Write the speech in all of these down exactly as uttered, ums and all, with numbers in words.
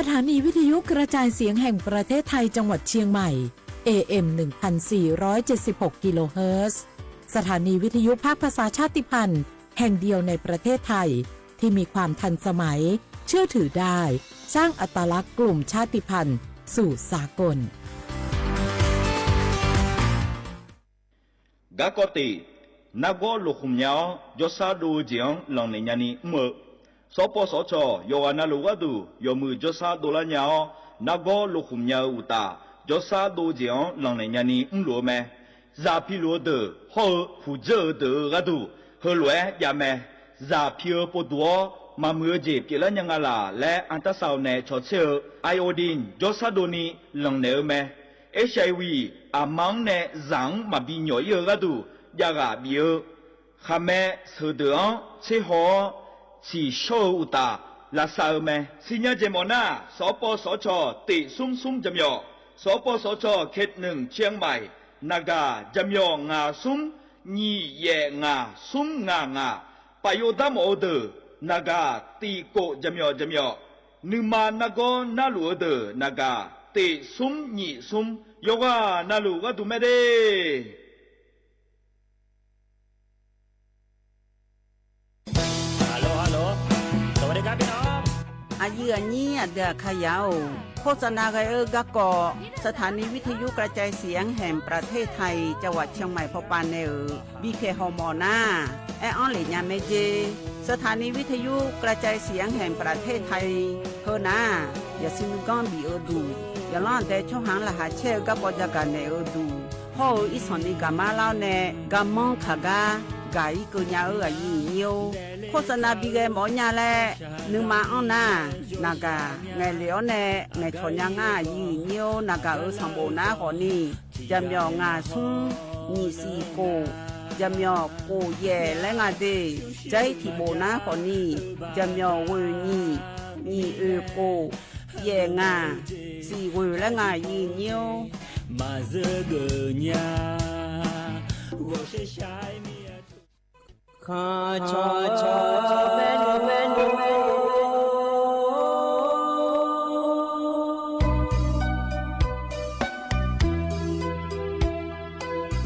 สถานีวิทยุกระจายเสียงแห่งประเทศไทยจังหวัดเชียงใหม่ เอเอ็ม หนึ่งพันสี่ร้อยเจ็ดสิบหกกิโลเฮิรตซ์ สถานีวิทยุภาคภาษาชาติพันธุ์แห่งเดียวในประเทศไทย ที่มีความทันสมัย เชื่อถือได้ สร้างอัตลักษณ์กลุ่มชาติพันธุ์สู่สากล Garkawv tif, nargawr loqkhmq nya-awr jawrshar dov-eu jeq-anr lanqnaeq nyani mr-eu. Sawrpawv sawrcawq yawqghaq navluf gharduq yawmuiq jawrshar dovlar nya-awr, nargawr loqkhmq nya-eu uqtaf, jawrshar dov-eu jeq-anr lanqnaeq nyani mrluf-eu mae. Zaq piluf-eu deuq hawr-eu puqdzeur-eu deuq-eu gharduq heulof-aer jav mae. Zaq pi-eu povduq-awr maqmuiq-eu jeq pyeuflar nya nga laq laer anrtarsar-eu nae cawtser-eu iodine jawrshar dovni lanqnaeq-eu mae. Hiv, aqma-anr nae zaq-anr maqbi nyawq ir-eu gharduq javghaq bif-eu khaqmae sheuqdeuq-anr tserhaw-awr, tsiqshawr-eu uqtaf lavsav-eu mae. Sirnya jeq mawf nar, sawrpawv sawrcawq tif smr smr jaqmyawf, sawrpawv sawrcawq เขตหนึ่ง เชียงใหม่ naqgaq jaqmyawf ngaq smr nyiq yaef ngaq smr ngaq ngaq, paf yov dar mawf-eu deuq naqgaq tif kof jaqmyawf jaqmyawf, nuima nargawr narluf-eu deuq naqgaq tif smr nyiq smr, yawqghaq navluf gharduq mae de. Aqyuif aqnyir aqdui aqkaqyaq-or, โฆษณา ghae-eu garkawv สถานีวิทยุกระจายเสียงแห่งประเทศไทย จังหวัดเชียงใหม่ pawpav nae-euq bipyaeq hawmawf nar, aer-anr lef nya mae jer. สถานีวิทยุกระจายเสียงแห่งประเทศไทย heunar, yaqsur nuiganr bif-eu duq, yaqlanr aqdae tsawrhaq-anr laqkhaq caer-eu garkawv jagaq naeq-eu duq hawr-eu irsanq ni gaqmar lar-awr nae, garmanr kaq gar gaq-ir keuv nya-eu aqyuif aqnyir-or, โฆษณา bi ghae mawf-awr nya laer nuima anr nar, naqgaq ngaeqlef-awr nae ngaeqcawq nya ngar aqyuif aqnyir-or, naqgaq-euq sanqbof nar khawfni, jaqmyawf ngaq smr nyiq siq kof, jaqmyawf kof yaef laer nga de, jair tiqbof nar khawfni, jaqmyawf ghoeq nyiq, nyiq oeq kof, yaef ngaq, siq ghoeq laer nga aqyuif aqnyir-or. Maqzeur geuf nya, ghawqshaq shaq-aer mir-a. Khanqcawq cawq maernmr maernmr,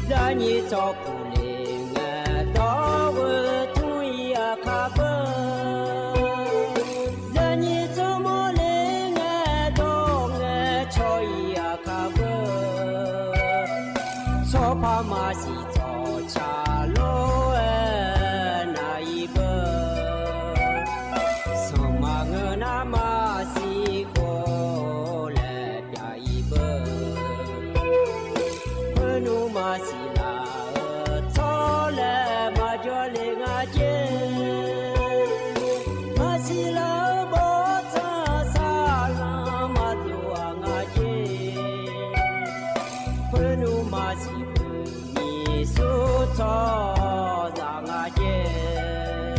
zarnyir tsawrkuq le ngae dawr-eu tmr-ir aqkar beu, zarnyir tsawrmawr le ngae dawr ngae caw-ir aqkar beu, tsawrpar maqsiq tsawqtsaq lor-aer nav-ir beu, sanqma ngeur nar maqsiq khov laer pyav-ir beu, khoernmr maqsiq laf-eu tsawrlae maqjawr le nga jer, maqsiq laf-eu bawrtsanr saqlanr maqdov-aq nga jer, khoernmr maqsiq beu nyiq sur tsawrhaqzaq nga jer,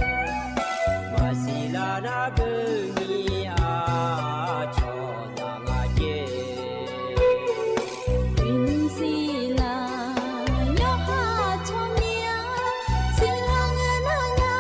maqsiq laf nar beu nyiq aqcawq zaq nga jer, siqlaq yawqha cawq mir-a, siqlaq ngae nar nya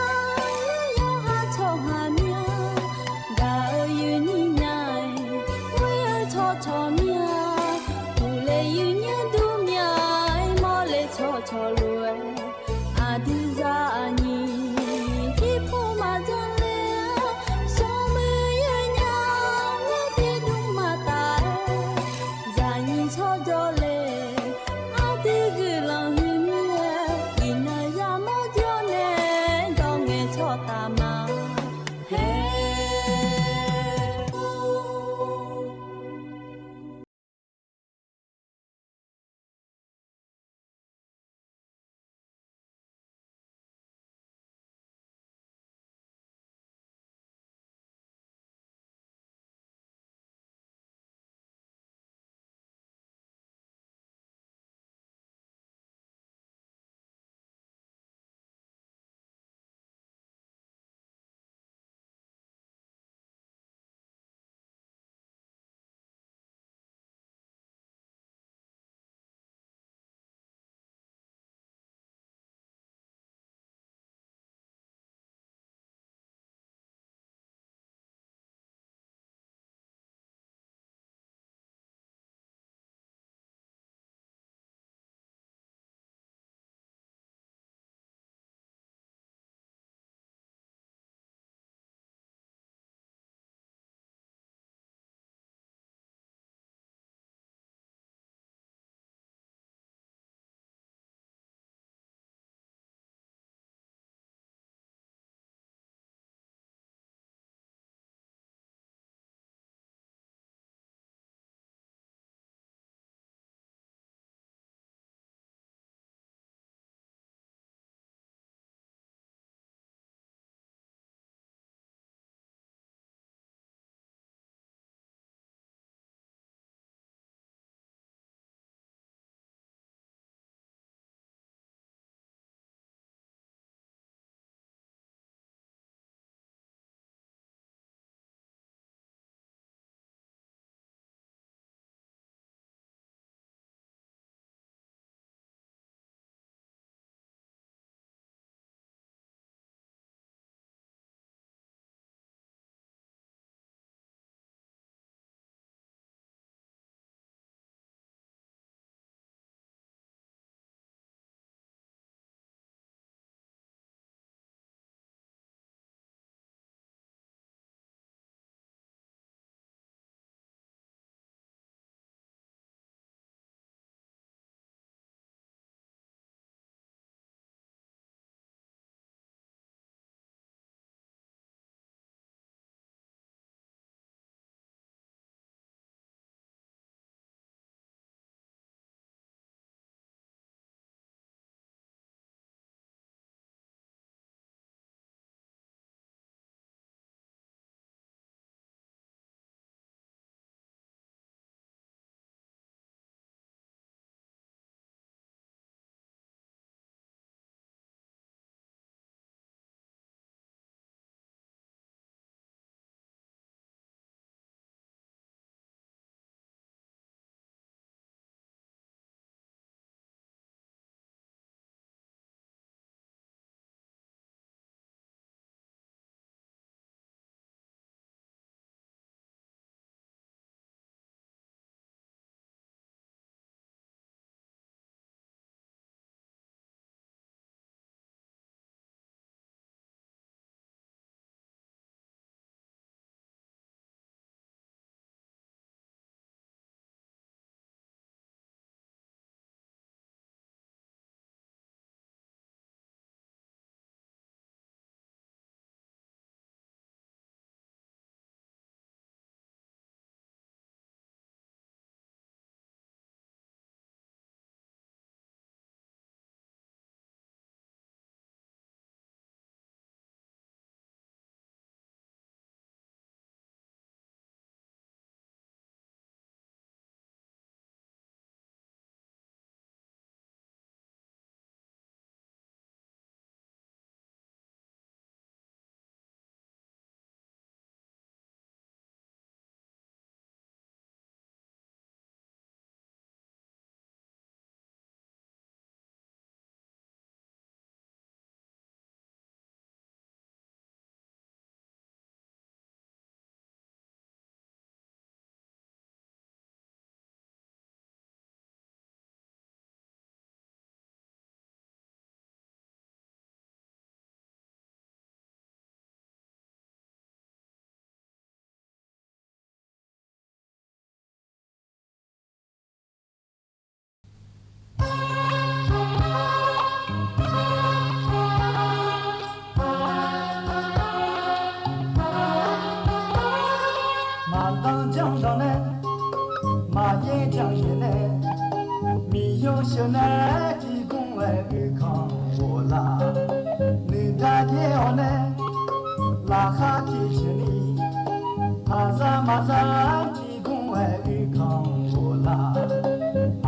Aqzaq tiqgmr-aer uirkanq ghoflar,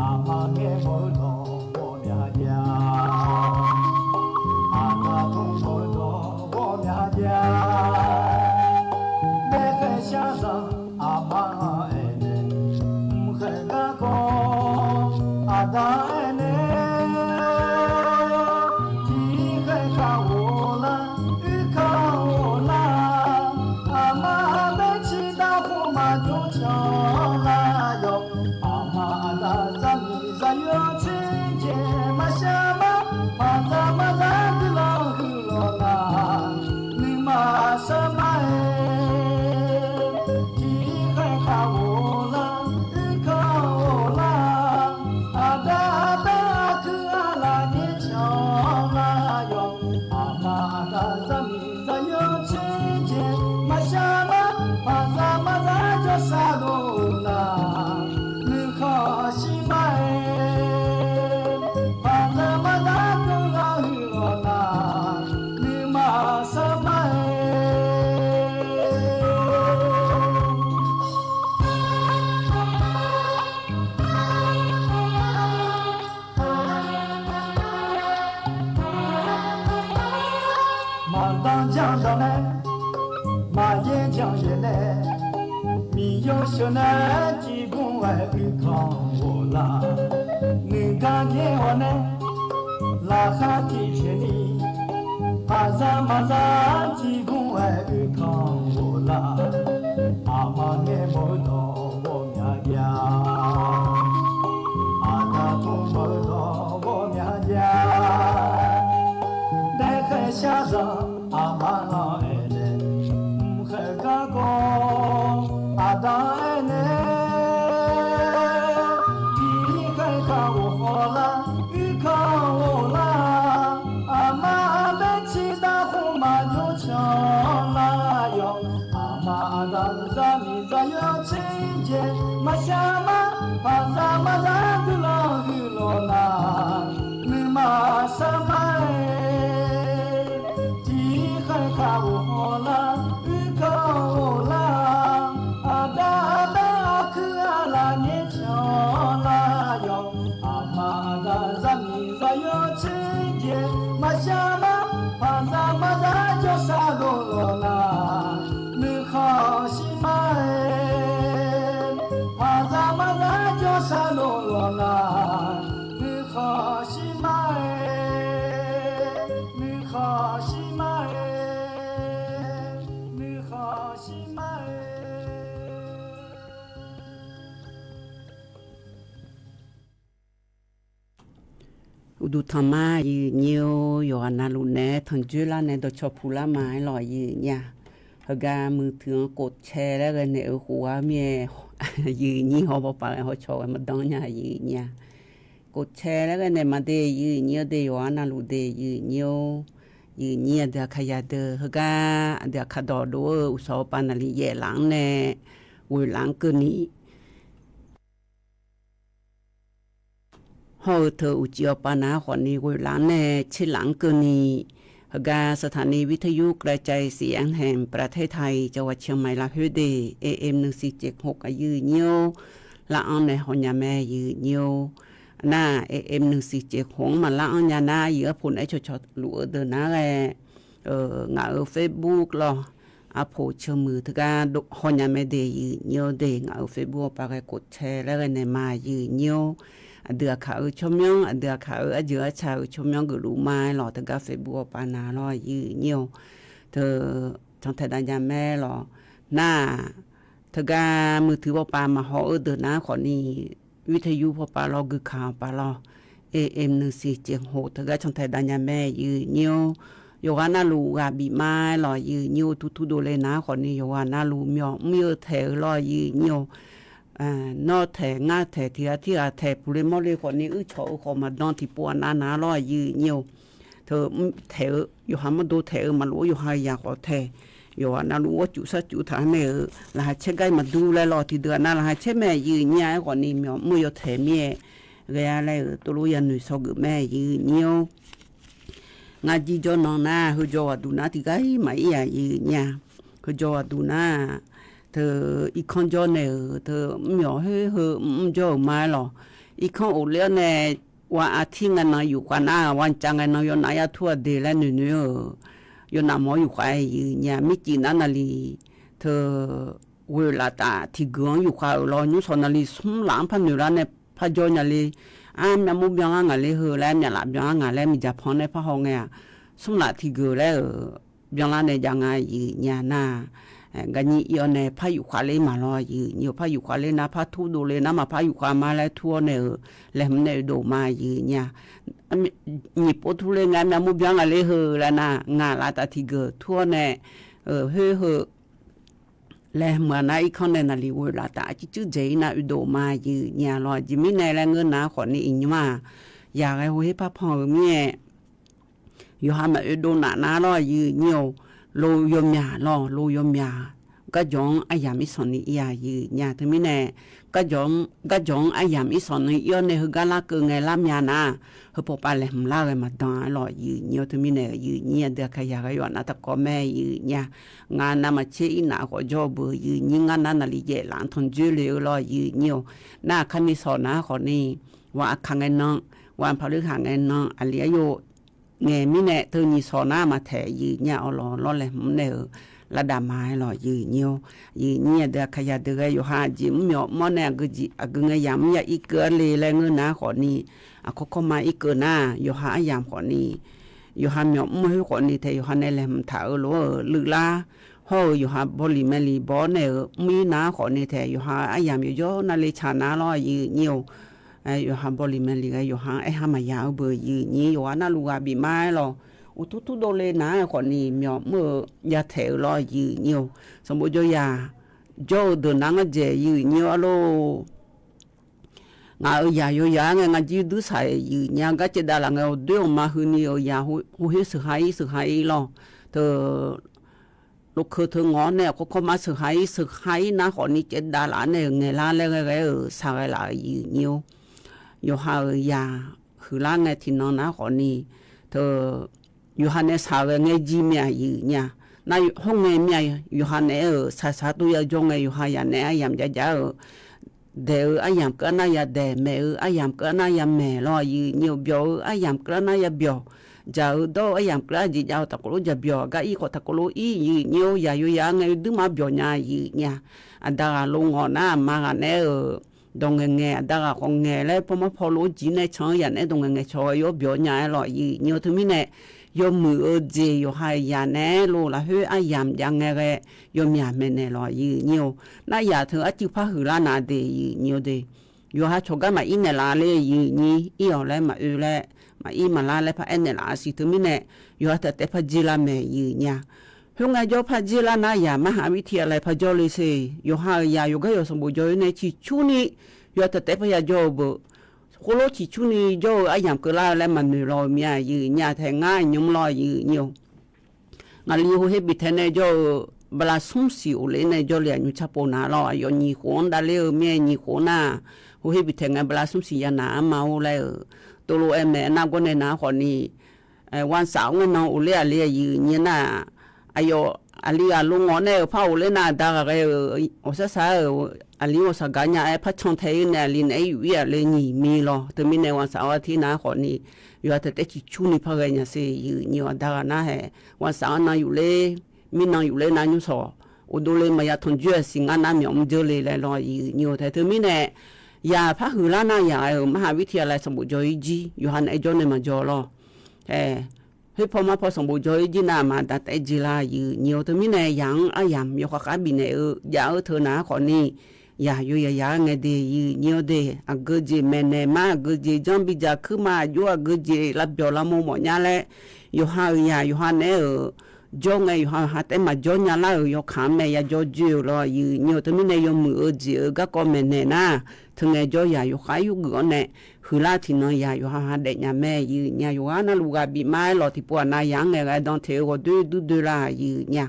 aqma ngaer mawr-eu dawq ghawqmya jav. Aqda dmr mawr-eu dawq ghawqmya jav. Daefkhaeq sharzanq aqma-anr aernaeq, mq khaeq garkawv aqda aernaeq, tiqkhaeq kaq ghoflar, uirkanq ghoflar, aqma baer ciqdar khof maqjawr can lar yawq. Aqma aqda zaqmiq zaqyo tser jeq maqshar mar, paqzaq maqzar guiqlanq huiqlawq nar, nuima shar mar-aer, tiqkhaeq kaq ghoflar, uirkanq ghoflar, aqda baer aqkuir aqlaf nyaer can lar yawq. Aqma aqda zaqmiq zaqyo tser jeq maqshar mar, paqzaq maqzar jawrshar dov nar, nuikhanr shir mar-aer, paqzaq maqzar guiqlanq huiqlawq nar, nuima shar mar-aer. Maqdanr janr danq nae, maqyaer janr yaeq nae, Miqyaer sheuq nae tiqgmr-aer uirkanq ghoflar, nuigar yaer hawq nae laqkhaq tiqjeq ni, paqzaq maqzar tiqgmr-aer uirkanq ghoflar, aqma ngaer mawr-eu dawq ghawqmya jav. Aqda dmr mawr-eu dawq ghawqmya jav. Daefkhaeq sharzanq aqma-anr aernaeq, mq khaeq garkawv aqda aernaeq, tiqkhaeq kaq ghoflar, uirkanq ghoflar, aqma baer ciqdar khof maqjawr can lar yawq. Aqma aqda zaqmiq zaqyo tser jeq maqshar mar, paqzaq maqzar guiqlanq huiqlawq nar, nuima shar mar-aer, tiqkhaeq kaq ghoflar, uirkanq ghoflar, aqda baer aqkuir aqlaf nyaer can lar yawq. Aqma aqda zaqmiq zaqyo tser jeq maqshar mar, paqzaq maqzar jawrshar dov lawq nar, nuikhanr shir mar-aer, paqzaq maqzar jawrshar dov lawq nar, nuikhanr shir mar-aer, nuikhanr shir mar-aer, nuikhanr shir mar-aer. Uqduq tanq ma, aqyuif nyir-or, yawqghaq navluf naeq-aer tanq dzoerlar nae dawqcawq puqlar ma-aer lawq, aqyuif nyir-a. Heugar muiqtmq-anr กดแชร์ laer ghae naeq-eu khof-a mir-aer, aqyuif nyir haw bawpav ghae hawcaw ghae maqdan nya, aqyuif nyir-a. กดแชร์ laer ghae naeq ma de, aqyuif nyir-or de, yawqghaq navluf de, aqyuif nyir-or. Aqyuif nyir aqdui aqkaq yadeuq heugar aqdui aqkaq dawqdov-eu uqshawq pav naqli yaef laf-anr nae ghoeq laf-anr keuvni hawr-eu teu uqcif awqpav nav-aer khawfni ghoeq laf-anr nae tser laf-anr keuvni, heugar สถานีวิทยุกระจายเสียงแห่งประเทศไทย จังหวัดเชียงใหม่ lafkhoer de, A M nuisiq ceqhmq, aqyuif nyir-or, laf-anr nae hawnya mae, aqyuif nyir-or. Nar, A M nuisiq ceqhmq-anr maqlar-anr nya nar, aqyuif arpoq naeq-aer cawqcawq luf-eu deuq nar ghae, ngaq-euq Facebook lawr, arpoq ceuq muiq teugar hawnya mae de, aqyuif nyir-or de, ngaq-euq Facebook awqpav ghae กดแชร์ laer ghae naeq ma, aqyuif nyir-or. Aqdui aqkaq-euq tsawrmyanr, aqdui aqkaq-euq arjeuq arca-euq tsawrmyanr geufluf ma-aer lawq, teugar Facebook awqpav nav lawr, aqyuif nyir-or. Teu cantaeq dav nya mae lawq. Nar, teugar muiqtmq bawpav maqhaw-eu deuq nar khawfni, วิทยุ bawpav lawr, guikaq awqpav lawr, A M nuisiq ceqhmq teugar cantaeq dav nya mae, aqyuif nyir-or. Yawqghaq navluf ghaq bif ma-aer lawq, aqyuif nyir-or, turtur dovle nar khawfni yawqghaq navluf myawq mr-eu taeq-eu lawr, aqyuif nyir-or. Nawr taeq ngar taeq tiq ghaq tirghaq taeq puqle mawrle khawfni uircawq-eu khawf maqdan tiqpov aqnav nav lawr, aqyuif nyir-or. Teu taeq-eu yawqha mawrdo taeq-eu maqlof-aer yawqha yaq khawf taeq, yawqghaq navluf ghawrcuf sarcuf taq-aer nae-euq laqkhaq caer gar maqdur laer lawq, tiqdeuq aqnav laqkhaq caer mae, aqyuif nyir-a. Aerkhawfni myawq mr-eu yawtaeq mir-aer ghae-a laer-euq tov lof yanoeq shawgeuf mae, aqyuif nyir-or. Ngar jir jawr nan nar, heujaw ghaqduq nar tiqgar-ir maqir-a, aqyuif nyir-a. Heujaw ghaqduq nar, teu irkanr jawr nae-euq teu mr myawq khoer heu mr mr jawr-euq ma-aer lawq. Irkanr of ler-awr nae, wa artir ngae nan yufkhav nar, wa cav ngae nan yawnav yar tur-a de laer noeq noeq-eu, yawnav mawr yufkhav-aer yuif nya mircif nar naqli teu ghoeq laftaf tiqgeuf-anr yufkhav-euq lawr. Nymrsawq naqli smr laf-anr par noeq lar nae par jawr nya le, ar myavmur byanlar ngaq le heu laer, myavlaf byanlar ngaq laer miqdzaq pan nae par haw ngae-aq, smr laf tiqgeuf laer-euq byanlar nae jav nga yuif nya nar, garnyir ir-awr nae par yufkhav ler ma lawr yuif nyi-eu, par yufkhav ler nar par tur dovle nar maqpar yufkhav ma laer tur-awr nae-euq laeqhmq nae oedov ma yuif nya. Nyiq pov turle ngae myavmur byan ngaq le heu laer nar, ngaq laftaf tiqgeuf tur-awr nae, khoer heu laeqhmq-aq nar irkanr nae naqli ghoeq laftaf arcuir cuir dzaeq-ir nar oedov ma yuif nya lawr. Aqjeq mirnae laer ngeur nar khawfni iqnymr-aq, yaqghae hawher par pan-euq mirnae yawqha maqoe dov naf nar lawr yuif nyi-eu, lo yawmyaq lawr, lo yawmyaq garjawq-anr aryamq irsanq ni ir-a yuif nya. Teumirnae garjawq-anr aryamq irsanq ni ir-awr nae heugar larkeuv ngae lar mya nar, heupov pav laeqhmq lar ghae maqdan-aer lawr yuif nyi-eu. Teumirnae yuif nyi aqdui aqkaq yaqghae yawqha nar taqkawv mae yuif nya. Ngar navmaqtser irnaf khawf jawr-eu beu yuif nyi, ngar nar naqli jaef laf-anr tanqjoer le-eu lawr yuif nyi-eu. Nar aqkar ni sawq nar khawfni, wa aqkaq ngae nan, wa paqleur haq ngae nan aqli-aer yo ngaeq mirnae teu nyiq sawq nar maqtaeq yuif nya awr lawr lawr laeqhmq nae-euq lardaf ma-aer lawr yuif nyi-eu. Yuif nyi aqdui aqkaq yaqdui ghae yawqha aqjeq mr myawq mr-awr nae aqgeu ngae yamq mr ya irkeuv-ar le laer ngeur nar khawfni, aqkawr kawr ma irkeuv nar yawqha aryamq khawfni, yawqha myawq mr khoer khawfni tae yawqha nae laeqhmq taq-eu lof-euq luivlar hawr-eu yawqha bawliq maeqliq baw-awr nae-euq mr-ir nar khawfni tae yawqha aryamq yawqjawr navle tsaq nar lawr yuif nyi-eu. Yawqha bawliq maeqliq ghae yawqha-anr aerha maqya-eu beu yuif nyi, yawqha narluf ghaq bif ma-aer lawr. Uqtur tur dovle nar-aer khawfni myawq mr-eu yataeq-eu lawr yuif nyi-eu. Sanqbof jawryaq jawr-eu deuq nar ngar dzaeq yuif nyi-eu arlor. Ngaq-euq yaq yawyaq-aer ngae ngar jir duir saq-aer yuif nya gar caevdav laf ngae, awqdoer awqma heuni-euq yaq hawher sheuqha-ir sheuqha-ir lawr. Teu lofkeuv teu ngawq-awr nae aqkawr kawr ma sheuqha-ir sheuqha-ir nar khawfni caevdav laf-awr nae-euq ngaeqlar laer ghae ghae-euq saqghae laf-euq yuif nyi-eu. Yawqha-euq yaq huiqlar ngae tiqnan nar khawfni, teu yawqha nae saqghae ngae jir mir-a yuif nya. Nar hawr ngae mir-a, yawqha naeq-aer-euq saqsaq tov yajawr ngae yawqha yaq naeq-aer aryamq jav jav-euq daeq-eu aryamq keuvlar nar yadaeq, maeq-eu aryamq keuvlar nar yamaeq lawr yuif nyi-eu, byawq-eu aryamq keuvlar nar yabyawq, dzaq-eu dawr-eu aryamq keuvlar jeq jav-eu taqkawv lof dzaq byawq, gar ir khawf taqkawv lof ir yuif nyi-eu, yaq yawyaq-aer ngae duirma byawq nya yuif nya. Aqda ghaq lo ngawq nar aqma ghaq naeq-aer-euq dawq ngaeq ngaeq, aqda ghaq khawf ngaeq laer paw mar paw lof-aer jir nae can-eu yaq naeq-aer dawq ngaeq ngaeq cawq ghae yawr byawq nya-aer lawr yuif nyi-eu. Teumirnae yawmuiq-eu jeq yawqha yaq naeq-aer lo lafkhoer aryamq jav ngae ghae yawmyaq maeqnaeq lawr yuif nyi-eu. Nar yaq teu arcuiv par huiqlar nav de yuif nyi-eu de. Yawqha cawqgar maqir naeqlaf le yuif nyi, ir-awq laer maqoe laer, maqir maqlar laer paraer naeqlaf-a siq. Teumirnae yawqha taef taef par jer lar maeq yuif nya. Khoerngae jawr par jer lar nar yaq marhaq armir tiq ghaq laer par jawr le ser. Yawqha-euq yaq yawqgar yawq sanqbof jawr-ir nae ciqcurni yawqha taef taef par yajawr-eu beu. Khoerlof ciqcurni jawr-eu aryamq keuvlar-eu laer maqnoeq lawr-eu mir-a yuif nya tae ngar nymr lawr yuif nyi-eu. Ngaqli hawher biftaeq nae jawr-eu bala smr siq of ler nae jawr le aqnymr carpov nar lawr, aqyawf nyiq khof-anr davler-eu mir-aer nyiq khof nar, hawher biftaeq ngae bala smr siq ya naq-anr ma-or laer-euq tov lof-aer maeq nar gawr nae nar khawfni, วันเสาร์ ngae nan of ler-aq le yuif nyi nar, aqyawf aqli ghaq lo ngawq nae-euq par of ler nar aqda ghaq ghae-euq ghawqshar shar-euq aqli ghawqshaq gar nya-aer par can tae-ir nae aqli naeq-aer yuf-ir-aq le nyiq mi lawr. Teumirnae วันเสาร์ artir nar khawfni yawqha taef taef ciqcurni par ghae nya ser yuif nyi-eu. Aqda ghaq nar hae วันเสาร์ nan yuf ler, mirnan yuf ler nar nymrshawq of dovle maqya tanq joer-aq siq ngar nar myawf mr dzeur le laer lawr yuif nyi-eu tae. Teumirnae yaq par huiqlar nar yaq ghae-euq marhaq armir tiq ghaq laer sanqbof jawr-ir jir yawqha naeq-aer jawr nae maqjawr lawr. Khoer paw mar paw sanqbof jawr-ir jir nar aqma aqda taef-aer jer lar yuif nyi-eu. Teumirnae yaq-anr aryamq yawkhav khav bifnaeq-eu jav-eu teu nar khawfni yaq yawyaq yaq-aer ngae de yuif nyi-eu de. Aqgeu jeq maeqnaeq mar, aqgeu jeq janr bidzaq kuir ma, aqjox aqgeu jeq lavbyawq lavmov mawf nya laer yawqha-euq yaq yawqha naeq-aer-euq jawr ngae yawqha ha taef-aer maqjawr nya lar-euq yawkaq-anr mae yajawr joer-eu lawr yuif nyi-eu. Teumirnae yawmuiq-eu jeq-eu garkawv maeqnaeq nar, teungae jawr yaq yawkhav yurgeuf-awr nae huiqlar tiqnan yaq yawqha ha daefnya mae yuif nya. Yawqghaq narluf ghaq bif ma-aer lawq. Tiqpov-aq nav yaq-anr ngaeq ghae dan teq-eu ghawqdoer dur doe la yuif nya.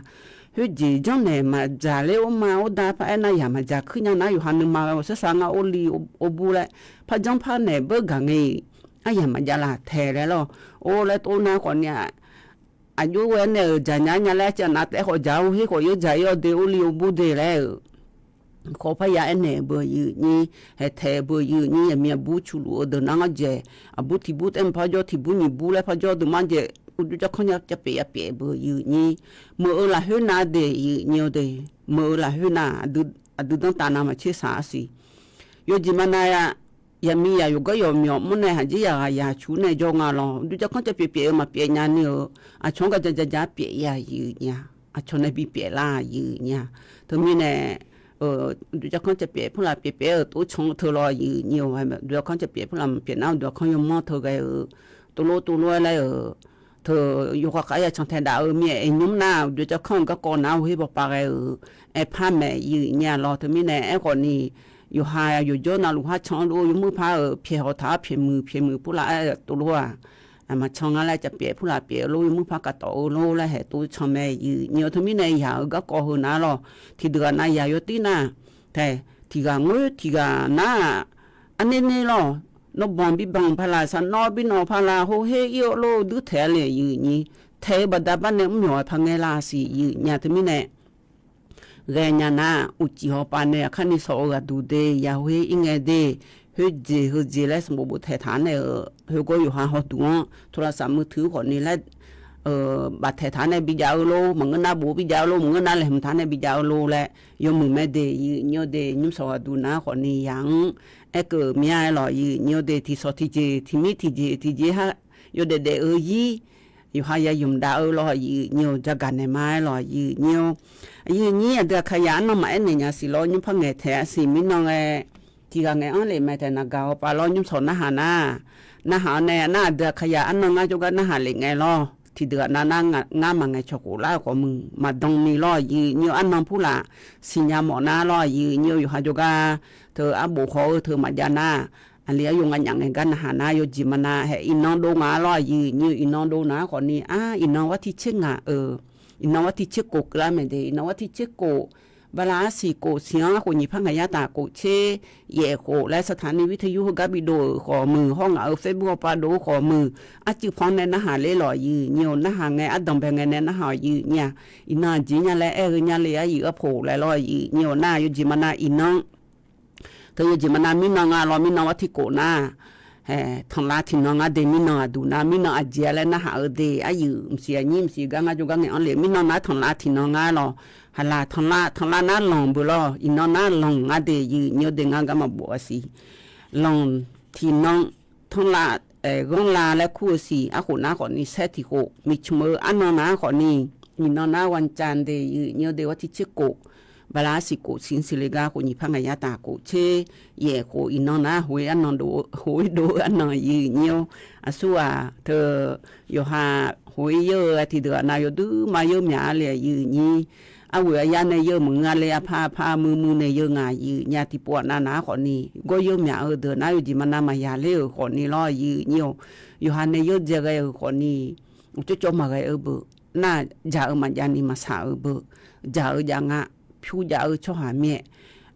Khoerjeq janrnaeq maqdzaq ler or ma or da par-aer nar yaq maqdzaq kuir nya nar yawqha nuima ghae ghawqshar shar ngar or li or bur laer par janr par naeq beur gaq ngae-iq aryamq maqjav laf taeq laer lawr. Or laer tov nar khawfni-aq, aqjox ghae nae-euq dzaq nya nya laer arciv aqnav taef-aer khawf dzaq-awr hawher khawf yawr dzaq-ir-awr de or li or bur de laer-euq khawf parya aernaeq-euq beu yif nyir, haeq taeq-eu beu yif nyir, aqmiq aqbur cu luf-eu deuq nar ngar dzaeq, aqbur tiqbur taef-aer mq par jawr, tiqbur nyiq bur laer par jawr deuq mar dzaeq, uqduq jarkanr nya cav pyaef ya pyaef beu yif nyir, meuq-eu lafkhoer nav de yif nyir-eu de, meuq-eu lafkhoer nav, aqdui danrtav navmaqtser saq-a siq. Yawjeq maqnav ya, yaqmiqzaq yawqgar yawqmyawf mr nae haqjir yaqghaq yaq cuf nae jawr nga lawr, uqduq jarkanr cav pyaef pyaef-eu maqpyaef nya ni-eu, aqcawq-anr gaq ja ja ja pyaef ya yif nyir-a, aqcawq nae bi pyaef lar yif nyir-a. Teumirnae uqduq jarkanr cav pyaef purlaf pyaef pyaef-eu tov can-eu teu lawr yif nyir-a, uqduq jarkanr cav pyaef purlaf maqpyaef nar uqduq jarkanr yawmanr teu ghae-eu, tovlof tovlof-aer laer-eu, teu yawkhav khav ya can tae daf-eu mir-aer, aer nymr nar uqduq jarkanr-eu garkawv nar-awr her bawpav ghae-eu, aerpar maeq yif nyir-a lawr. Teumirnae aerkhawf ni, yawqha yawqjawr navluf har can-anr lof-aer yawmuiq par-euq pyaeq hawq taq-awr pyaeq muiq pyaeq muiq purlaf-aer tovlof-aq, maqcan ngar laer cav pyaef purlaf pyaef-eu lof yawmuiq par kav tawf-eu lof laer haeq tov can mae yif nyir-a. Teumirnae yaq-euq garkawv heu nar lawr, tiqdeuq ghaq nav yaq yawtir nar, tae, tiqghaq ngoer tiqghaq nar-aq, arner ner lawr, nawr banq bi banq paq laf, sar nawr bi nawq paq laf, hawher ir-awr lof duir taeq-a le yif nyir, taeq-eu baqda bar nae mr myawq-aer par ngae lar siq yif nyir-a. Teumirnae ghaenya nar, uqcif hawpav nae aqkar ni sawq-eu ghaqduq de, ya hawher ir ngae de, khoerjeq heujeq laer sanqbof bof taeq taq nae-euq, khoergar yawqha hawduq-anr โทรศัพท์มือถือ khawf ni laer baf taeq taq nae bijav-eu lor, maqngeur nar bof bijav-eu lor, maqngeur nar laeqhmq taq nae bijav-eu lor laer yawmuiq mae de yif nyir-a de. Nymr sawq ghaqduq nar khawf ni yaq-anr aerkeuv mir-a aer lawr yif nyir-a de. Tiqsawq tiqjeq tiqmir tiqjeq tiqjeq ha yawdaef daef-eu zir, yawqha ya ymq dav-eu lawr yif nyir-a, jagaq naeq ma aer lawr yif nyir-a. Yif nyir aqdui aqkaqyaq arnan maqaer naeq nya siq lawr, nymr par ngaeq taeq-a siq mirnan ngae, tiqghaq ngaeq-anr lef mae taeq naqgaq hawpav lawr, nymr sawq narhaq nar, narhaq-awr nae nar aqdui aqkaqyaq arnan ngar jawrgar narhaq lef ngae lawr, tiqdeuq ghaq nav nar ngar maqngaeq cawq khof lar-eu khawf muiq maqdan ni lawr yif nyir-a. Arnan purlaf siqnya mawf nar lawr yif nyir-a. Yawqha jawrgar teu arbof haw-eu teu maqjav nar, aqli aryov nganyaf ngaeq gar narhaq nar yawjeq maqnav haeq iqnan dov ngaq-a lawr yif nyir-a. Iqnan dov nar khawf ni, ar, iqnan war tiq tser ngaq-euq, iqnan war tiq tser kof keuvlar mae de, iqnan war tiq tser kof, bala arsiq kof, siq-anr khof nyiq par ngaq yar taf kof tser yaef khof laer สถานีวิทยุ heugar bidov-euq khawf muiq, hawr ngaq-euq Facebook hawpav dov-eu khawf muiq, arcuiv panr nae narhaq ler lawr yif nyir-a. Narhaq ngae ardanq bae ngae nae narhaq-awq yif nyir-a. Iqnan aqjeq nya laer aer-eu nya le, aryuif arpoq laer lawr yif nyir-a. Nar yawjeq maqnav iqnan teu yawjeq maqnav mirnan nga lawr, mirnan war tiq kof nar, tanqlav tiqnan nga de, mirnan aqduq nar, mirnan aqjeq-a laer narhaq-eu de, aryuif mqsiq aqnyir mqsiq gar ngar jawrgar ngaeq-anr le, mirnan nar tanqlav tiqnan nga lawr, haqlaq tanqlav, tanqlav nar lanq beu lawr, iqnan nar lanq nga de yif nyir-a de, ngar gar maqbof-a siq. Lanq tiqnan tanqlav, ghanrlav laer kur-eu siq, arkhof nar khawf ni saer tiq khof, miqcmq-eu arnan nar khawf ni, iqnan nar วันจันทร์ de yif nyir-a de, war tiq tser kof, bala arsiq kof siq-anr siqle gar khof nyiq par ngaq yar taf kof tser yaef khof, iqnan nar hoq-ir dov-eu arnan yif nyir-a. Aqsur-aq teu yawqha hoq-ir yeur-eu tiqdeuq-aq nav yawduq ma yeur myaq-a le yif nyir. Arghoeq aryar nae yeur maqngeur-a le, arpar arpar muiq muiq nae yeur ngaq yif nyir-a. Tiqpov-aq nav nav-ar khawf ni gawr yeur myaq-eu deuq nar yawjeq maqnav maqyaq ler-euq khawf ni lawr yif nyir-a. Yawqha nae yeur dzae ghae-euq khawf ni, uqcawr cawv maqghae-eu beu, nar jaq-eu maqjav ni maqsaq-eu beu, jaq-eu jav nga, pyur jav-eu tsawrhaq mir-aer,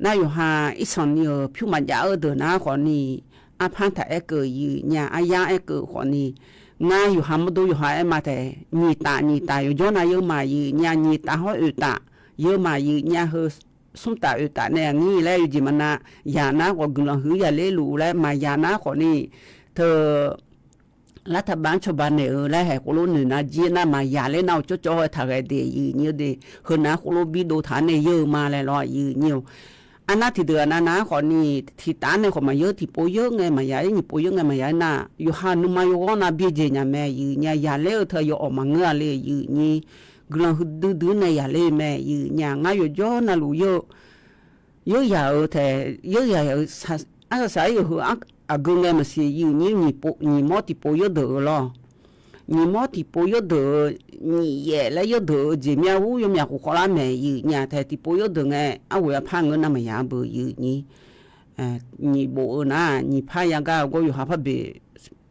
nar yawqha irsanq ni-euq pyur maqjav-eu deuq nar khawf ni, arpar taq aerkeuv yif nyir-a, aryar aerkeuv khawf ni, ngar yawqha mawrdo yawqha aer ma taef, nyiq taf nyiq taf yawjawr nav yeur ma yif nyir-a, nyiq taf hawr oeq taf yeur ma yif nyir-a, heu smr taf oeq taf nae aqnyir laer yawjeq maqnav yaq nar khawf guiqlanq huiq yaqler luf laer maqyaq nar khawf ni, teu รัฐบาล cawba naeq-eu laer haeq khoerlof noeq nar jir nar maqyaq ler nar uqcawr cawv-aer taq ghae de yif nyir-a de, heu nav-ar khoerlof bi dov taq-ar nae yeur-eu ma laer lawr yif nyir-a. Arnar tiqdeuq-aq nav nav-ar khawf ni, tiqtaf-ar nae khawf maqyeur, tiqpov yeur ngae maqyaq-ir, nyiq pov yeur ngae maqyaq-ir nar, yawqha nuima yawghawr nav byaerdzaeq nya mae yif nyir-a. Yaqler-eu teu yawawq maqngeur-a le yif nyir, guiqlanq huiqdui dui nae yaqler-eu mae yif nyir-a. Ngar yawqjawr navluf yeur, yeur yaq-euq taef, yeur yaq-euq arsaq saq-ir-euq heu aqgeu ngae maqsiq yif nyir, nyiq mawr tiqpov yeur deuq-eu lawr. Nyiq mawr tiqpov yeur deuq-eu, nyiq yaef laer yeur deuq-eu jeq mir-a, ur yawmyaq khof khawvlar maeq yif nyir-a taef, tiqpov yeur deuq ngae arghoeq arpar ngeur nar maqyaq-a beu yif nyir. Nyiq bof-eu nar, nyiq par yagar-eu gawr yawqha par beq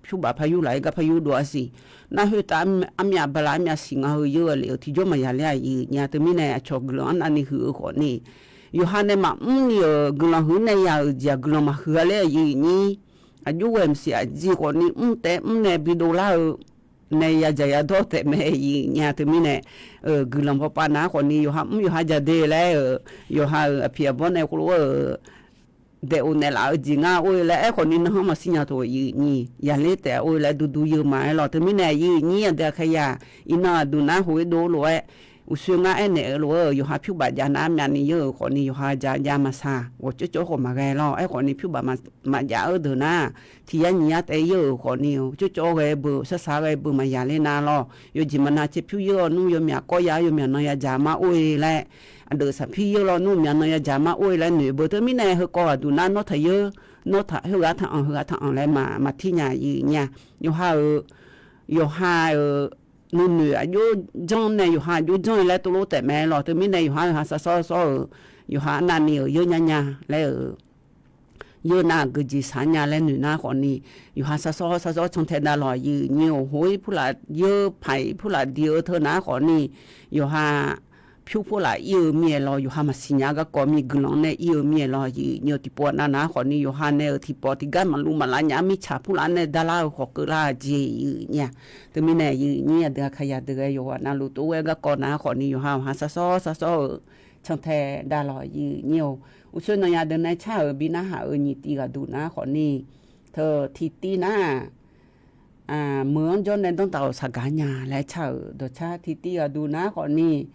pyur baf par yur laf-ir gar par yur dov-ar siq. Nar khoertav armyav bala armyav siq nga heu yeur-eu lef-euq tiqjawr maqyaq ler-a yif nyir-a. Teumirnae aqcawq guiqlanq arnavni huiq-eu khawf ni, yawqha nae maqmr ni-euq guiqlanq huiq nae yaq-euq jeq-aq guiqlanq maqhuiq-a ler-a yif nyir. Aqjox ghae maqsiq aqjeq khawf ni mr taef mr nae bidov lar-eu nae yadzaq yadawr taef mae, aqyuif aqnyir-a. Teumirnae guiqlanq bawpav nav-aer khawfni yawqha mr yawqha jaq de laer-euq, yawqha-euq aqpiq aqbawr nae khoerlof-aer-euq daef of naeqlaf-eu jeq ngar or-e laer aerkhawfni nanrhanr maqsiq nya taq, aqyuif aqnyir yaqler taef or-e laer duidui yeu ma-aer lawq. Teumirnae aqyuif aqnyir aqdui aqkaqyaq, iqnan aqduq nar hof-aer dov-eu lof-aer, uqshoe ngar aernaeq-eu lof-aer-euq yawqha pyur baf jav nar myavni yeur-euq khawfni yawqha ja ja maqsaq ghawqcawv cawv khawf maqghae lawr. Aerkhawfni pyur baf maqjav-eu deuq nar tiq yar nyiq yar taef yeur-euq khawfni-eu cawv cawv ghae beu sarsar ghae beu maqya ler nar lawr. Yawjeq maqnav caer pyur yeur-awr nmr yawmyaq kawr ya-awr yawmyaq nan yadzaq mar or-e laer, aqdeuq saqpir yeur lawr nmr myaq nan yadzaq mar or-e laer noeq beu. Teumirnae heukawv aqduq nar nawr taq yeur, nawr taq heughaq taq anq heughaq taq anq laer maq maq tir nya, aqyuif aqnyir-a. Yawqha-euq yawqha-euq nuinoeq aqjox janr nae yawqha aqjox janr-eu laer tovlof taef mae lawq. Teumirnae yawqha yawqha sarsawr sawr-euq, yawqha arnavni-euq yeur nya nya laer-euq yeur nar geujeq saq nya laer noeq nar khawfni, yawqha sarsawr sarsawr cantae dav lawq, aqyuif aqnyir-or. Hof-ir purlaf yeur paq-ir purlaf diq-eu teu nar khawfni, yawqha pyur purlaf ir-eu mir-aer lawr. Yawqha maqsiq nya garkawv mir guiqlanq nae ir-eu mir-aer lawr, aqyuif aqnyir-or. Tiqpov nav nar khawfni yawqha nae-euq tiqpawf tiqgar maqluv maqlav nya-anr mirtsaq purlaf nae darlar-eu khawf keuvlar-eu jeq, aqyuif aqnyir-a. Teumirnae aqyuif aqnyir aqdui aqkaqyaq deuq ghae yawqghaq navluf tov-aer garkawv nar khawfni yawqha-euq ha sarsawr sarsawr-euq cantae dav lawq, aqyuif aqnyir-or. Uqshoe nawnyaf deuq nae car-euq bi narhaq-euq nyiq tiv ghaqduq nar khawfni, teu tiqtiv nar-aq, meuq-anr jawr nae danrtaq-euq saqgaq nya laer car-euq dawqcar tiqtiv ghaqduq nar khawfni,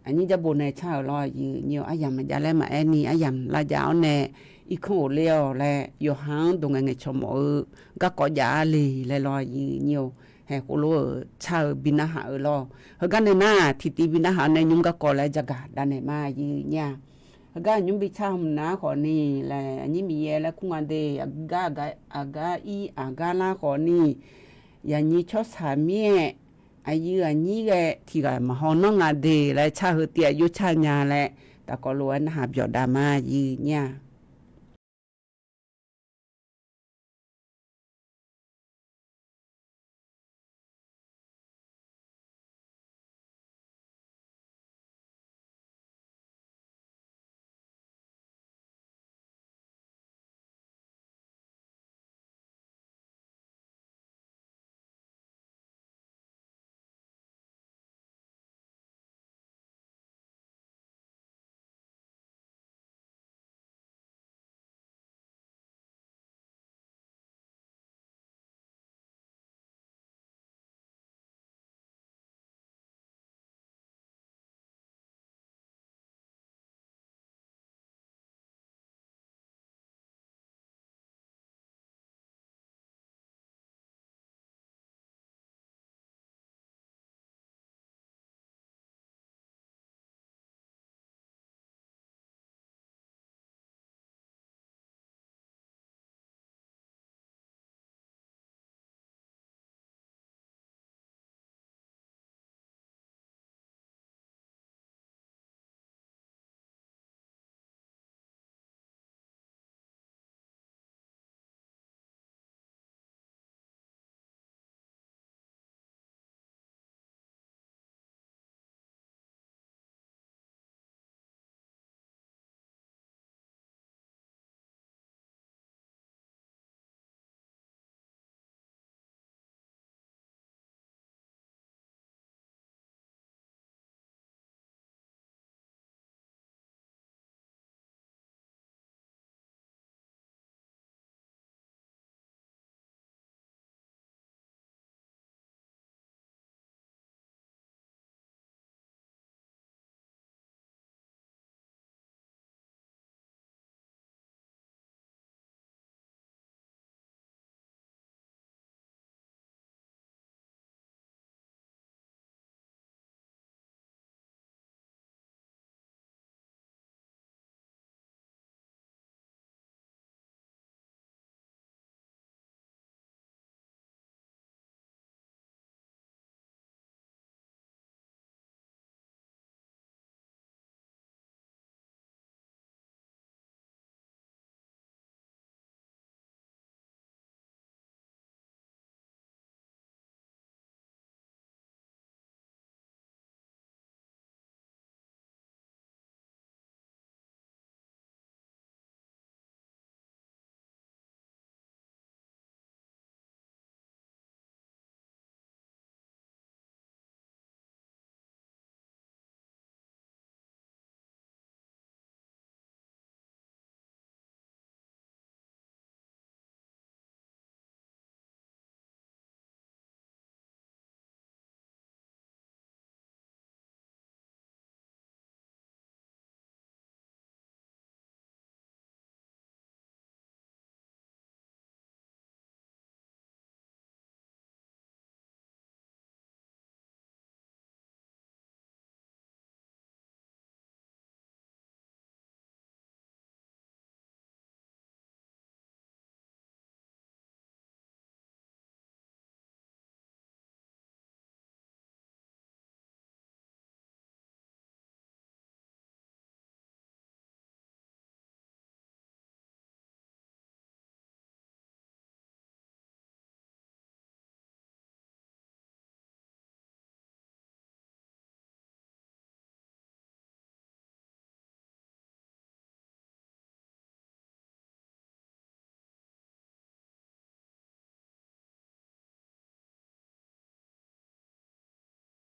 aqnyir jarbo nae car-euq lawr, aqyuif aqnyir-or. Aryamq maqjav laer maqaer ni, aryamq lavjav-awr nae irkanr ghofler-awq laer yawqha-anr dawq ngaeq ngaeq cawq mawf-eu garkawv jav-a le laer lawr, aqyuif aqnyir-or. Haeq khoerlof-euq car-eu bi narhaq-euq lawr. Heugar nae nar-aq tiqtiv bi narhaq-eu nae nymr garkawv laer jagaq davnaeq ma, aqyuif aqnyir-a. Heugar nymr bi car hmq nar khawfni laer, aqnyir Miqyaer laer kur nga de, aqgar aqgar ir aqgar lar khawfni, yaqnyir tsawrshaq mir-aer aqyuif aqnyir ghae tiq ghaq maqhaw nanr nga de laer car heu tiv-aq jov car nya laer tafkawv lof-aer narhaq byawq dav ma, aqyuif aqnyir-a.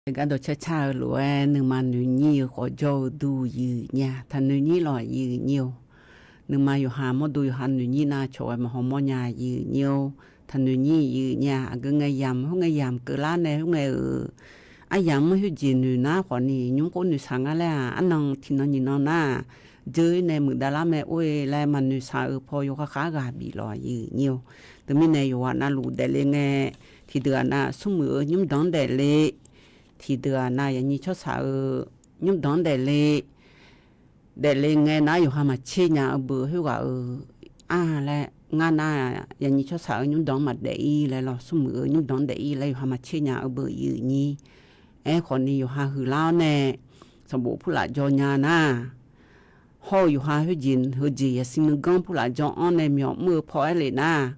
Gardawq carcar-eu lof-aer nuima noeqnyir-eu khawf jawr-eu dur yiq nya. Taqnoeq nyir lawq yiq nyir-or. Nuima yawqha mawrdo yawqha noeqnyir nar cawq ghae maqhaw mawrnya yiq nyir-or. Taqnoeq nyir yiq nya. Aqgeu ngae yamq khoerngae yamq keuvlar nae khoerngae-euq aryamq-anr khoerjeq noeq nar khawfni nymr khov noeqshaq nga laer-aq, arnan tiqnan nyiqnan nar-aq, dzeur-ir nae muiqdav lar mae or-e laer maqnoeqshaq-eu paw yawkhav khav ghaq bif lawq yiq nyir-or. Teumirnae yawqghaq navluf daefle ngae, tiqdeuq-aq nav smrmuiq-eu nymrdanq-anr daefle, tiqdeuq-aq nav yaqnyir tsawrshaq-eu nymrdanq-anr daefle, daefle ngae nar yawqha maqtser nya-eu beu khoerghaq-euq ar laer ngar nar, yaqnyir tsawrshaq-eu nymrdanq-anr maqdaef-ir laer lawq, smrmuiq-eu nymrdanq-anr daef-ir laer yawqha maqtser nya-eu beu yiq nyir. Aerkhawfni yawqha huiqlar-awr nae sanqbof purlaf jawr nya nar, hawr-eu yawqha khoerjeq heujeq yaqsiq nuiganr purlaf jawr-anr nae myawq mr-eu paw aer lef nar,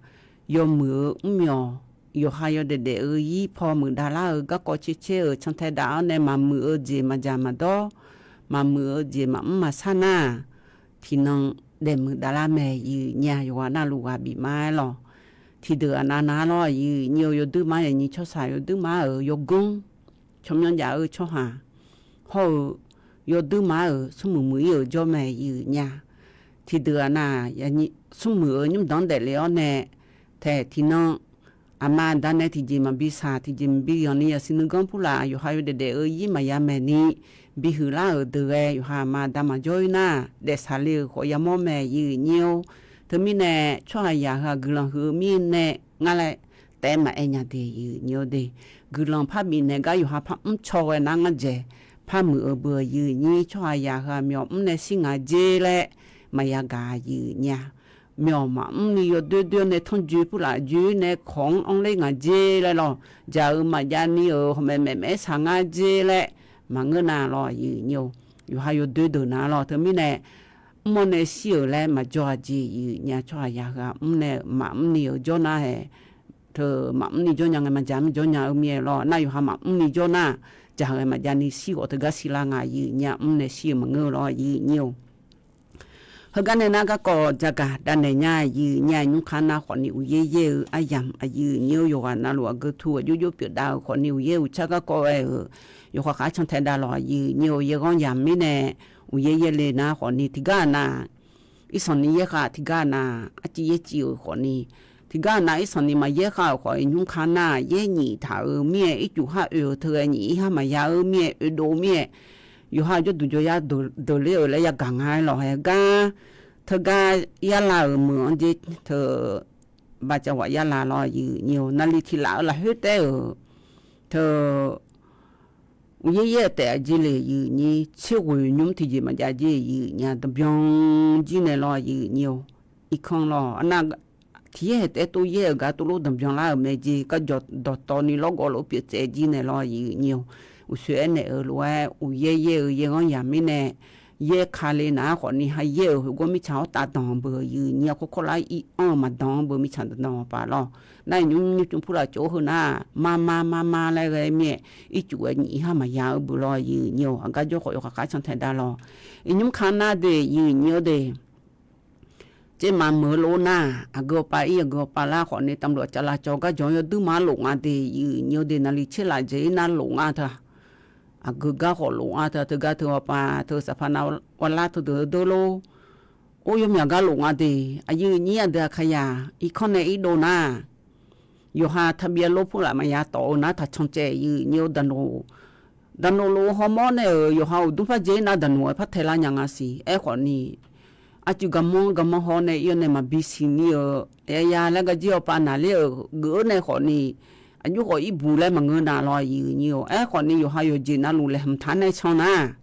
yawmuiq-eu mrmyawq, yawqha yawdaef daef-eu ir paw muiqdav lar-eu garkawv caercaer-euq cantae dav-awr nae maqmuiq-eu jeq maqdzaq maqdawr, maqmuiq-eu jeq maqmr maqshar nar, tiqnan daefmuiq davlar mae yiq nya. Yawqghaq navluf ghaq bif ma-aer lawq. Tiqdeuq aqnav nav lawr yiq nyir-or. Yawduir ma yaqnyir tsawrshaq yawduir ma-euq yawganr tsawrmyanr jav-eu tsawrhaq hawr-eu yawduir ma-euq smrmuiq muiq-ir-euq jawr mae yiq nya. Tiqdeuq aqnav smrmuiq-eu nymrdanq-anr daefle-awr nae taeq tiqnan aqma aqda nae tiqjeq maqbi shaq tiqjeq maqbi yanq ni yaqsiq nuiganr purlaf yawqha yawdaef daef-eu ir maqya maeq ni bihuiq lar-euq deuq ghae yawqha aqma aqda maqjawr-ir nar, daefshaq le-euq khawf yamawr mae yiq nyir-or. Teumirnae tsawrhaqzaq heu-aq guiqlanq huiq-eu mirnae ngar laer taef maqaer nya de yiq nyir-or de. Guiqlanq par bifnaeq gar yawqha par mrcaw ghae nar ngar dzaeq par muiq-eu beu yiq nyir. Tsawrhaqzaq heu-aq myawq mr nae shir nga jer laer maqya gaq yiq nya. Myawq maqmr ni yawdoer doer-awr nae tanrjoe purlaf joe nae kawq-anr anrler nga jer laer lawq. Dzaq-euq maqjav ni-euq hawmaeq maeqmaeq-aer shaq nga jer laer maqngeur na lawr yiq nyir-or. Yawqha yawdoer deuq na lawr. Teumirnae mr-awr nae shir-euq laer maqjawr-a jeq yiq nya. Tsawrhaqzaq heu-aq mr nae maqmr ni-euq jawr nar-aer, teu maqmr ni jawr nya ngae maqdzaq mr jawr nya-eu mir-aer lawr. Nar yawqha maqmr ni jawr nar, dzaq-aer maqjav ni shir ghawf teugar shir lar nga yiq nya. Mr nae shir-euq maqngeur lawr yiq nyir-or. Heugar nae nar garkawv jagaq davnaeq nya yiq nya. Nymrkar nar khawfni uqyaer yaer-eu aryamq aqyuif nyir-or. Yawqghaq navluf aqgeu tu aqjox jox pyeufdav-eu khawfni uqyaer uqtsar garkawv ghae-euq yawqha khav cantae dav lawq aqyuif nyir-or. Yaerghanr yamq mirnae uqyaer yaer le nar khawfni tiqgar aqnav irsanq ni yaer khav tiqgar aqnav arciv yaer civ-euq khawfni, tiqgar aqnav irsanq ni maqyaer khav-euq khawf-iq nymrkar nar yaer nyif taq-euq mir-aer ircuf har oe-euq teu ghae nyif ir har maqya-eu mir-aer oedov mir-aer yawqha jawrduq jawryar deuq ler-euq laer yagaq nga-aer lawq. Haegar teugar yarlav-euq meuq-anr jer teu baqcav ghaq yarlav lawr yiq nyir-or. Naqliq tiq laf-eu lafkhoer taef-euq teu uqyaer yaer-eu taef aqjeq le yiq nyir. Tserghoeq nymr tiqjeq maqjav jer yiq nya. Danqbyan jir nae lawr yiq nyir-or. Irkanr lawr aqnav tiq yaer haeq taef tov yaer-euq gar tov lof danqbyan lar-euq mae jer. Garjawq dawqtawvni lawrgawv lof pyeuf tsaev jir nae lawr yiq nyir-or. Uqsoer aernaeq-euq lof-aer uqyaer yaer-eu yaerghanr yamq mirnae yaer ka le nar khawfni ha yaer-euq khoergar mirtsaq-awr taf danq beu yiq nyir-a. Kawrkawr lar ir anr-eu maqdanq-anr beu mirtsaq danqdanq paf lawr. Nar-iq nymr nymrcmr purlaf cawv-awr heu nar-aq mar mar mar mar laer ghae mir-aer ircuf ghae nyif ir har maqya-eu beu lawr yiq nyir-or. Aqgar jawr khawf yawqha khav cantae dav lawr. Iqnymr ka nar de yiq nyir-or de. Tsermaf meuq-eu lof nar-aq aqgeu awqpav ir aqgeu awqpav lar khawfni tamlof cavlav cawv gar jawq-anr yawduir ma lof nga de yiq nyir-or de. Naqliq tserlaf dzaeq ir nar lof nga teu-aq, aqgeu gar khawf lof nga teu-aq, teugar teu awqpav teu saqpaq nav ghar lar teudeuq-eu deur lor. Or yawmyaq gar lof nga de. Aqyuif nyir aqdui aqkaqyaq irkanr nae irdov nar-aq, yawqha taqbyav lor purlaf maqya tawf-eu nar taqcan caev yiq nyir-or. Daqnoq daqnoq lof-eu hawmawr nae-euq yawqha uqdmr par dzae ir nar daqnoq-aer par taelar nya nga siq. Aerkhawfni arcuiv garmanr garmanr haw nae ir-awr nae maqbi siqni-eu yaya laer garjir awqpav naqler-euq geuf-eu nae khawfni aqjox khawf ir buq laer maqngeur na lawr yiq nyir-or. Aerkhawfni yawqha yawqjeq navluf laeqhmq taq nae can nar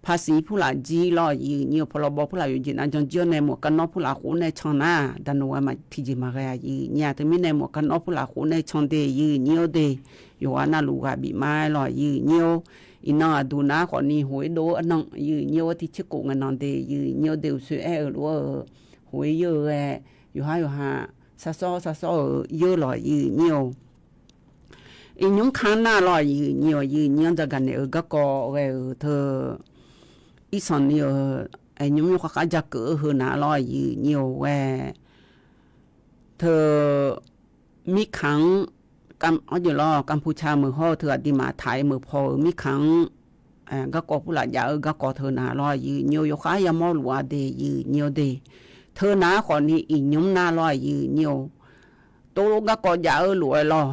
paqsiq purlaf jir lawr yiq nyir-or. Pawlawbawr purlaf yawqjeq nav jan jir-awr nae mawq kar nawr purlaf khof nae can nar daqnoq-aer tiqjeq maqghae-a yiq nyir-a. Teumirnae mawq kar nawr purlaf khof nae can de yiq nyir-or de. Yawqghaq navluf ghaq bif ma-aer lawr yiq nyir-or. Iqnan aqduq nar khawfni hoq-ir dov-eu arnan yiq nyir-or. Tiq tser khof ngae nan de yiq nyir-or de. Uqsoer aer-eu lof-aer-euq hoq-ir yeur-eu ghae yawqhar yawqha sarsawr sarsawr-euq yeur lawr yiq nyir-or. Iqnymr ka nar lawr yiq nyir-or. Yiq nyir-anr jagaq naeq-euq garkawv ghae-euq teu irsanq ni-euq aer nymr yawkhav khav jakeuv-eu heu na lawr yiq nyir-or ghae teu mirkaq-anr Arjeq lawr, Kanpuca meuq hawr-eu teu aqduimaf taq-ir meuq paw-euq mirkhanq-anr garkawv purlaf jav-eu garkawv teu naq lawr, aqyuif nyi-eu yawkhar yamawr luf-a de, aqyuif nyi-eu de. Teu naq-aer khawfni iqnymr nar lawr, aqyuif nyi-eu. Tov lof garkawv jav-eu lof-aer lawr,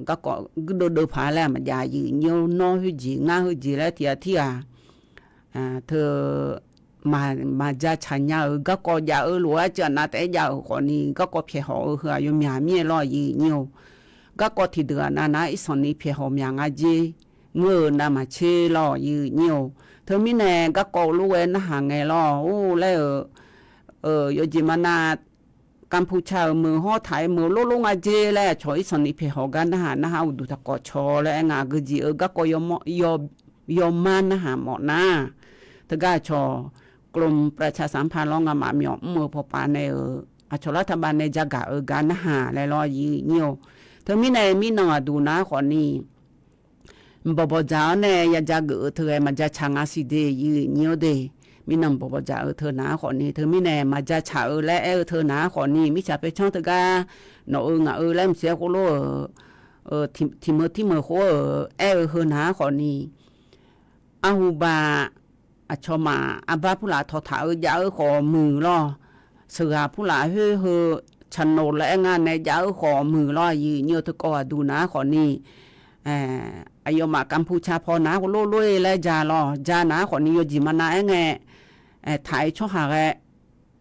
garkawv guirdeuv deuv paq laer maqjav, aqyuif nyi-eu. Nawr heujeq ngar heujeq laer tiqghaq tirghaq teu maqja tsaq nya-euq garkawv jav-eu lof-aer ceuv aqnav taef-aer jav-euq khawfni, garkawv pyaeqhawf-eu heu-aq yawmyaq mir-aer lawr, aqyuif nyi-eu. Garkawv tiqdeuq aqnav nar irsanqni pyaeqhawq myaq nga jer ngeur-eu navmaqtser lawr, aqyuif nyi-eu. Teumirnae garkawv lof-aer narhaq ngae lawr, or laer-euq yawjeq maqnav Kanpuca-euq meuq hawr taq-ir meuq lor lor nga jer laer aqcawq irsanqni pyaeqhawq gar narhaq narhaq uqduq taqkawv cawq laer aer nga. Aqgeujeq-eu garkawv yawmar narhaq mawf nar, teugar aqcawq กรมประชาสัมพันธ์ lawr ngamaf myawf mr-eu pawpav nae-euq aqcawq lar taqbav nae jagaq-eu gar narhaq laer lawr, aqyuif nyi-eu. Teumirnae mirnan aqduq nar khawfni, mqbawq bawqdzaq-awr nae yaja geuf-eu teu ghae maqja tsaq nga siq de, aqyuif nyi-eu de. Mirnan mqbawq bawqdzaq-eu teu naq-aer khawfni, teumirnae maqja tsaq-eu laer aer-eu teu naq-aer khawfni, mirtsaq paercanr teugar nawq-eu ngaq-eu laer maqsiq-aer khoerlof-euq tiq meuq tir meuq khoer-euq aer-eu heu naq-aer khawfni, arhuba aqcawq maf arbar purlaf tawqtaq-eu jav-eu khawf muiq lawr, sheuqghaq purlaf khoer heu tsaqnoq laer aer nga nae jav-eu khawf muiq lawr, aqyuif nyi-eu. Teukawv aqduq naq-aer khawfni, aqyawfmaf Kanpuca paw naq-aer khoerlof lor-ir laer ja lawr, ja naq-aer khawfni yawjeq maqnav aer ngae, taq-ir tsawrhaq ghae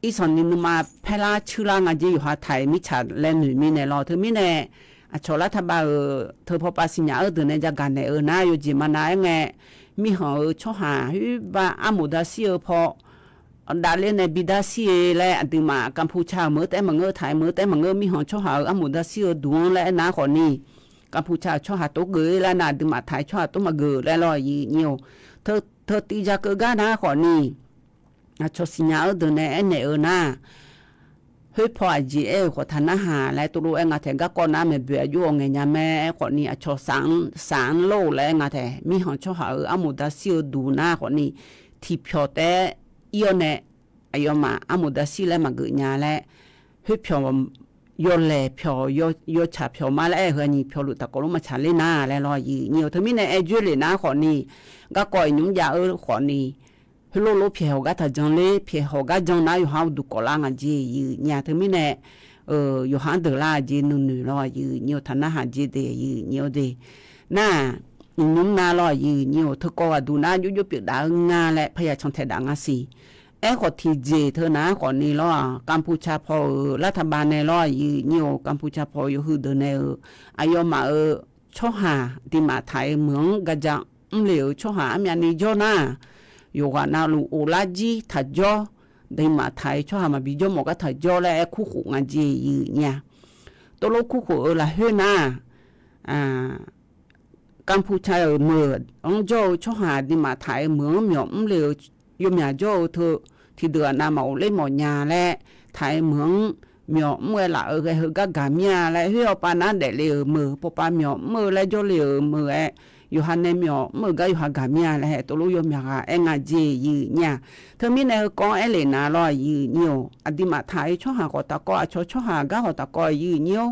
irsanqni nuima paerlar cuirlar nga jer yawqha taq-ir mirtsaq laer noeq mirnae lawr. Teumirnae aqcawq lar taqbav-euq teu pawpav siqnya-eu deuq nae jagaq naeq-eu nar yawjeq maqnav aer ngae, mirkhanq-euq tsawrhaq khoerbar armoq darshir-eu paw davler nae bi darshir-e laer aqduimaf Kanpuca-euq meuq-eu taef maqngeur, taq-ir meuq-eu taef maqngeur, mirkhanq tsawrhaq-euq armoq darshir-eu duq-anr laer aernar khawfni, Kanpuca-euq tsawrhaq tov geuf-ir laer nar aqduimaf taq-ir tsawrhaq tov maqgeuf laer lawr, aqyuif nyi-eu. Teu tiv ja keuv gar nar khawfni, aqcawq siqnya-eu deuq nae aernaeq-eu nar, khoerpaw aqjeq aer-euq khawf taq narhaq laer tov lof aer nga taef. Garkawv nar maeqboeq aqjox-awq ngaeq nya mae aer khawfni, aqcawq saf-anr lor-eu laer aer nga taef. Mirkhanq tsawrhaq-euq armoq darshir-eu duq nar khawfni, tiqpyawq taef-aer ir-awr nae aqyawfmaf armoq darshir laer maqgeuf nya laer, khoerpyawq yawlaeq pyawq yawtsaq pyawq ma laer aer-eu heu aqnyiq pyawq luf taqkawv lof maqtsaq ler nar laer lawr, aqyuif nyi-eu. Teumirnae aer joer lef nar khawfni, garkawv iqnymr jav-eu khawfni, heulof lof pyaeqhawq gar taq jan ler, pyaeqhawq gar jan nar yawqha uqduq kawvlar nga jeq, aqyuif nyi-a. Teumirnae yawqha-anr deuq lar jeq nuinoeq lawr, aqyuif nyi-eu. Taq narhaq jeq de, aqyuif nyi-eu de. Nar-aq, iqnymr nar lawr, aqyuif nyi-eu. Teukawv aqduq nar jovjov pyeuf daf-eu nga laer parya cantae daf nga siq. Aerkhawf tiqjeq teu naq-aer khawfni lawr-aq, Kanpuca paw-euq lar taqbav nae lawr, aqyuif nyi-eu. Kanpuca paw-eu yawhuiq deuq nae-euq aqyawfmaf-euq tsawrhaq aqduimaf taq-ir meuq-anr gaja mrle-euq tsawrhaq armyavni jawr nar, yawqghaq navluf of lar jir taq jawr, aqduimaf taq-ir tsawrhaq maqbi jawr mawf gar taq jawr laer aer kurkhof nga jeq, aqyuif nyi-a. Tov lof kurkhof-eu lafkhoer nar, Kanpuca-euq meuq-anr jawr-eu tsawrhaq aqduimaf taq-ir meuq-anr myawf mrle-eu yawmyaq jawr-eu teu, tiqdeuq aqnav maqof ler mawf nya laer, taq-ir meuq-anr myawf mr ghae laf-eu ghae heugar gaq mir-a laer, khoer awpav nar daefle-euq meuq, pawpav myawf mr-eu laer jawrle-euq meuq-aer, yawqha nae myawf mr-euq gar yawqha gaq mir-a laer tov lof yawmyaq ghaq aer nga jeq, aqyuif nyi-a. Teumirnae heukawv-anr aer lef nar lawr, aqyuif nyi-eu. Aqduimaf taq-ir tsawrhaq khawf taqkawv, aqcawq tsawrhaq gar khawf taqkawv, aqyuif nyi-or.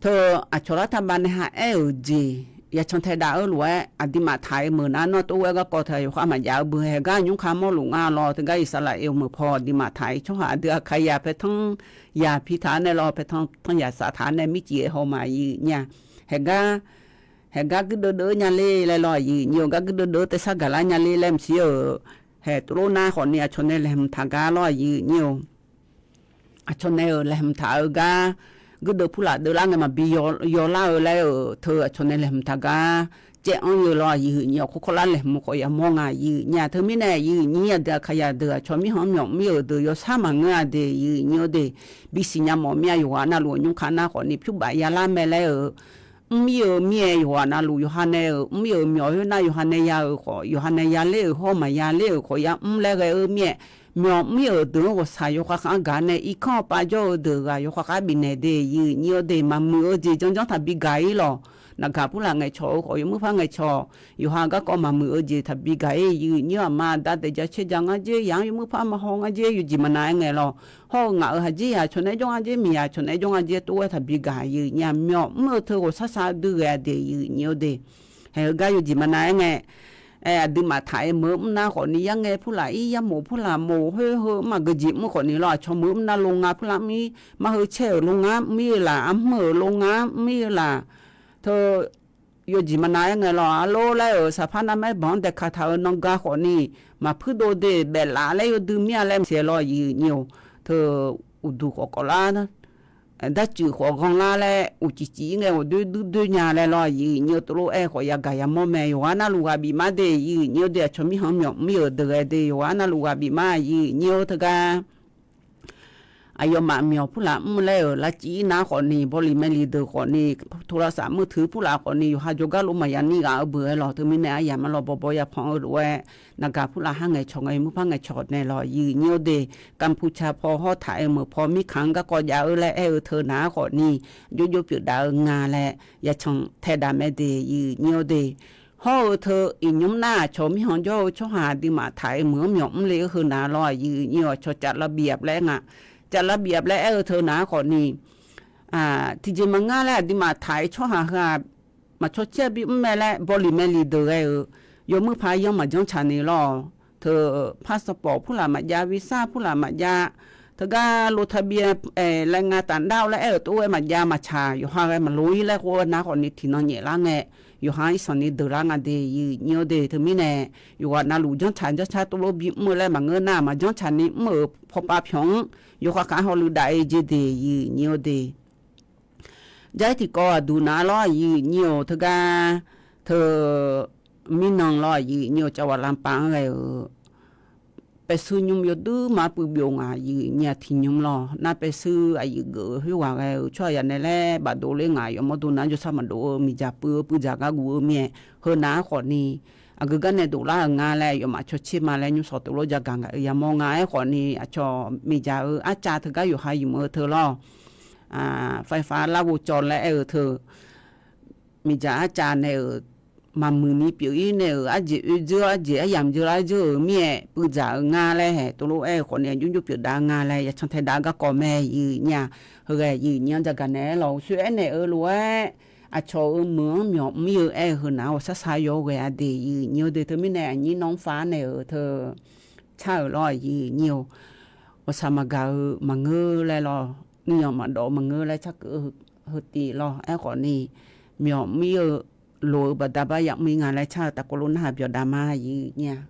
Teu aqcawq lar taqbav nae ha aer-euq jeq yacan tae dav-eu lof-aer, aqduimaf taq-ir meuq nar nawr tov-aer garkawv teu yawkhav maqjav-eu beu haegar nymr ka mawrluf nga lawr. Teugar Iqsaqlaqyaq-euq meuq paw aqduimaf taq-ir tsawrhaq aqdui Aqkaqyaq paertanr yaq pi taq-anr nae lawr, paertanr yaq saf taq-anr nae mircif-aer haw ma, aqyuif nyi-a. Haegar, haegar guirdeuv deuv-eu nya ler laer lawr, aqyuif nyi-eu. Gar guirdeuv deuv-eu tersar gaqlar nya ler laer maqsiq-eu, haeq tov lof nar khawfni aqcawq nae laeqhmq taq gar lawr, aqyuif nyi-eu. Aqcawq nae-euq laeqhmq taq-eu gar, guirdeuv purlaf deuvlar ngae maqbi yawlar-eu laer-euq teu aqcawq nae laeqhmq taq gar caev-anr yeu lawr, aqyuif nyi-awq. Kawrkawr lar laeqhmq khawf yamawr nga, aqyuif nyi-a. Teumirnae aqyuif nyi-a, aqdui Aqkaqyaq deuq aqcawq mirkhanq-anr myawf mir-euq deuq yawshar maqngeur-a de, aqyuif nyi-eu de. Bi siqnya mawf mir-a, yawqghaq navluf-euq nymrkar nar khawfni pyurbav yalar mae laer-euq mr ir-eu mir-aer, yawqghaq navluf yawqha nae-euq mr ir-euq myawq khoer nar yawqha nae ya-euq khawf, yawqha nae yaler-euq hawr maqyaler-euq khawf yamr laer ghae-eu mir-aer, myawq mr ir-euq deuq-anr ghawqshaq yawkhav khav-anr gaq nae irkanr-awr pav jawr-eu deuq ghaq yawkhav khav bifnaeq de, aqyuif nyi-eu de. Maqmuiq-eu jeq janrjanr taqbi gaq-ir lawq. Naqgaq purlaf ngaeqcawq-eu khawf, yawmuir par ngaeqcawq, yawqha garkawv maqmuiq-eu jeq taqbi gaq-ir. Yawnyir aqma aqda daef ja caer ja ngar jer, yaq-anr yawmuir par maqhaw ngar jer, yawjeq maqnav-aer ngae lawq. Hawr-eu ngaq-euq haqjir yaq cawq naeq-aer jawr ngar jer, miqyaq cawq naeq-aer jawr ngar jer, tov-aer taqbi gaq. Yawnyir aqmyawf mr-eu teu ghawqshar shar dui ghae-a de, yawnyir-eu de. Haeq-eu gar yawjeq maqnav-aer ngae, aqduimaf taq-aer meuq-eu mr nar khawfni, yarngae purlaf ir, yarmof purlaf mof, khoer heu mr maqgeujeq mr khawfni lawr, aqcawq meuq-eu mr nar lo nga purlaf mr ir, mar heu caer-euq lo nga mr ir-eu laf, armur-euq lo nga mr ir-eu laf, teu yawjeq maqnav-aer ngae lawr, arlor laer-euq saqpar navmaer banq-anr daeqkaq taq-euq nan ga khawfni, maqpuir dov de, baeflaf laer yawdui mir-a laer maqsiq lawr, yawnyir-eu. Teu uqduq khawf kawvlar, darcuif khawf ghanlar laer, uqcif cif-ir ngae ghawqdoer duir doer nya laer lawr, yawnyir-eu. Tov lof-aer khawf yagaq yamawr mae, yawqghaq navluf ghaq bif mar de, yawnyir-eu de. Aqcawq mirkhanq myawf mr-ir-euq deuq ghae de, yawqghaq navluf ghaq bif mar, yawnyir-eu teugar. Aqyawfmaf myawq purlaf mr laer-euq lavcif ir nar khawfni, bawliq maeqliq deuq khawfni, tolavsaf meuq teuq purlaf khawfni, yawqha jawrgar lof maqya ni ghaq-eu beuq-aer lawq. Teumirnae aryamq-anr lawr bawbaw yapanq-eu lof-aer, naqgaq purlaf har ngaeqcawq ngae, yawmuir par ngaeqcawq naeq lawq, yawnyir-eu de. Kanpuqcaq paw hawr taq-aer meuq paw mirkhanq-anr garkawv jav-eu laer aer-eu teu nar khawfni, jovjov pyeufdaf-eu nga laer yacan taedaf mae de, yawnyir-eu de. Hawr-eu teu iqnymr nar aqcawq mirkhanq jawr-eu tsawrhaq aqduimaf taq-aer meuq-anr myawq mr le-eu heu nar lawr, yawnyir-eu. Aqcawq caf lavbif-aq laer nga, caf lavbif-aq laer aer-eu teu nar khawfni, tiqjeq maqngeur laer aqduimaf taq-aer tsawrhaq heu-aq, maqcaw caer bimr mae laer bawliq maeqliq deuq ghae-euq, yawmuir par yanr maqjanr tsaq ni lawr. Teu passport purlaf maqjav, visa purlaf maqjav, teugar lov taqbyav laer nga taf nar-awr laer aer-euq tov-aer maqjav maqtsaq, yawqha ghae maqloq-ir laer khof-eu nar khawfni, tiqnan nyaef lar ngae, yawqha-anr irsanq ni deuq lar nga de, yawnyir-eu de. Teumirnae yawqghaq navluf janrtsaq janrtsar tov lof bimr-eu laer maqngeur nar, maqjanr tsaq ni mr-euq pawpav pyawq-anr yawkhav khav hawluiv dav-ir jer de, yawnyir-eu de. Jar-ir tiqkawv aqduq nar lawr, yawnyir-eu teugar, teu mirnan lawr, yawnyir-eu cavghaq lanpav-anr ghae-euq paev shuir nymr yawduir ma puiv byov ngaq, yawnyir-aq tiq nymr lawr. Nar paev shuir aqyuif geuf-eu khoerghaq ghae-euq tsawrhaq yaq nae laer bafdov ler ngaq, yawmawr dov nar jawrshar maqdov-eu miqdzaq puiv-eu puivdzaq gar guf-eu mir-aer, heu nar khawfni, aqgeu gar nae dovlar-euq nga laer aqyawfmaf cawtser ma laer nymrshawq tov lof jagaq ngaq-euq yamawr nga. Aerkhawfni aqcawq miqdzaq-eu arcav teugar yawqha yumq-eu teu lawr, faifaq larghov cawv laer aer-eu teu, miqdzaq arcav nae-euq maqmuiq ni pyeuf-ir nae-euq arjeq oedzeur arjeq aryamq dzeur lar dzeur-euq mir-aer puivdzaq-euq nga laer haeq tov lof aer-eu khawfni, aqjox jox pyeufdav nga laer yacan taedaq-eu garkawv mae, yawnyir-aq. Heu ghae yawnyir-anr jagaq naeq-aer lawq, uqshoe aernaeq-eu lof-aer, aqcawq-euq meuq-anr myawq mr-ir-eu aer-eu heu nar ghawqshar shar yaw-aer ghae-a de, yawnyir-eu de. Teumirnae aqnyir nawr-anr far naeq-euq teu car-euq lawr, yawnyir-eu. Ghawqshaq maqgaq-eu maqngeur laer lawr, nuiyanq maqdawf-eu maqngeur laer carkeuv-eu heu tiv lawr. Aerkhawfni, myawq mr-ir-eu loq-eu baqda bar yamr-ir nga laer car-eu taf kov lof narhaq byawqdav ma, yawnyir-a.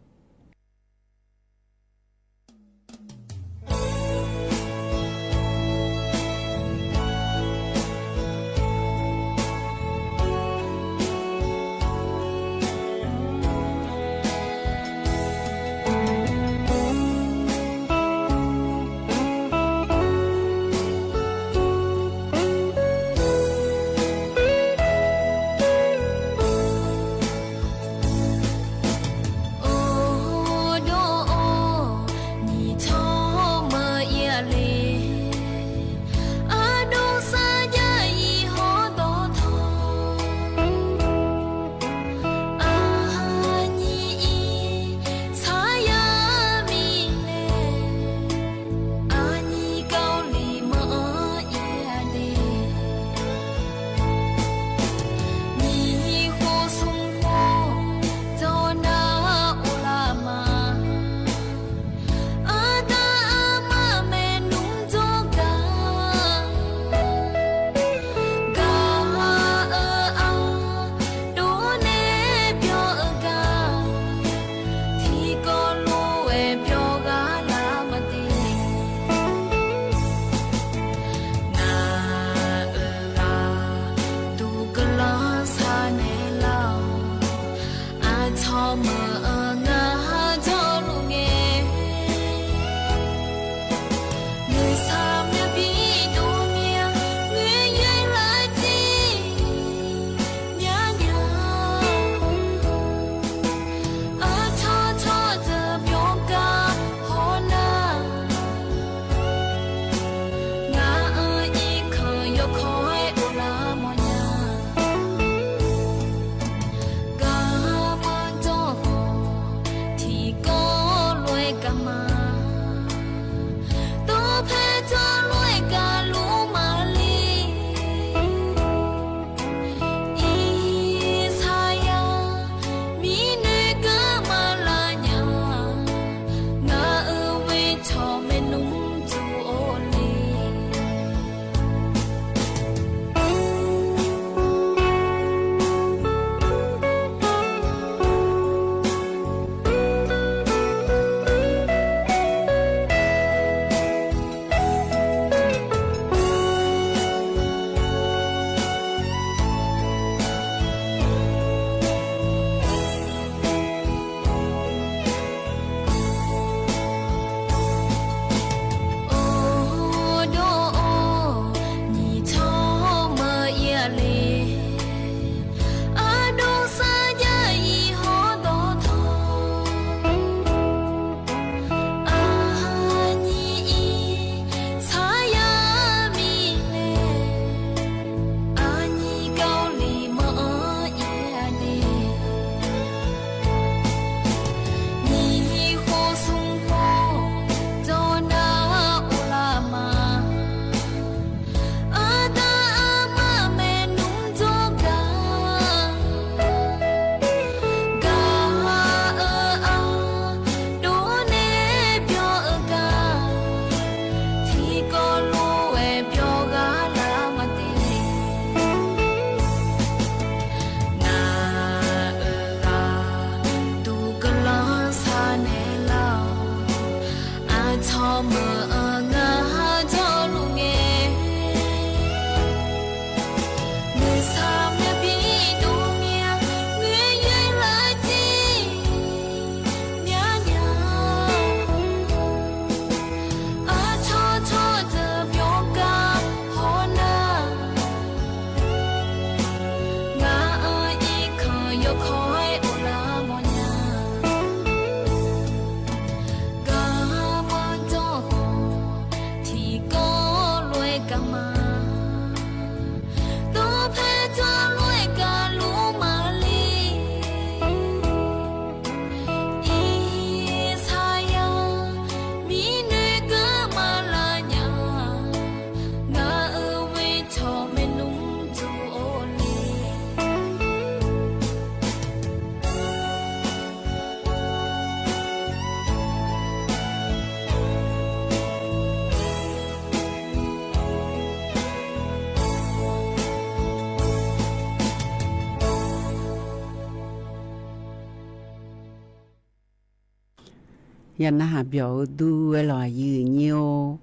Ya narhaq byawq-eu dur-aer lawq, aqyuif aqnyir-or.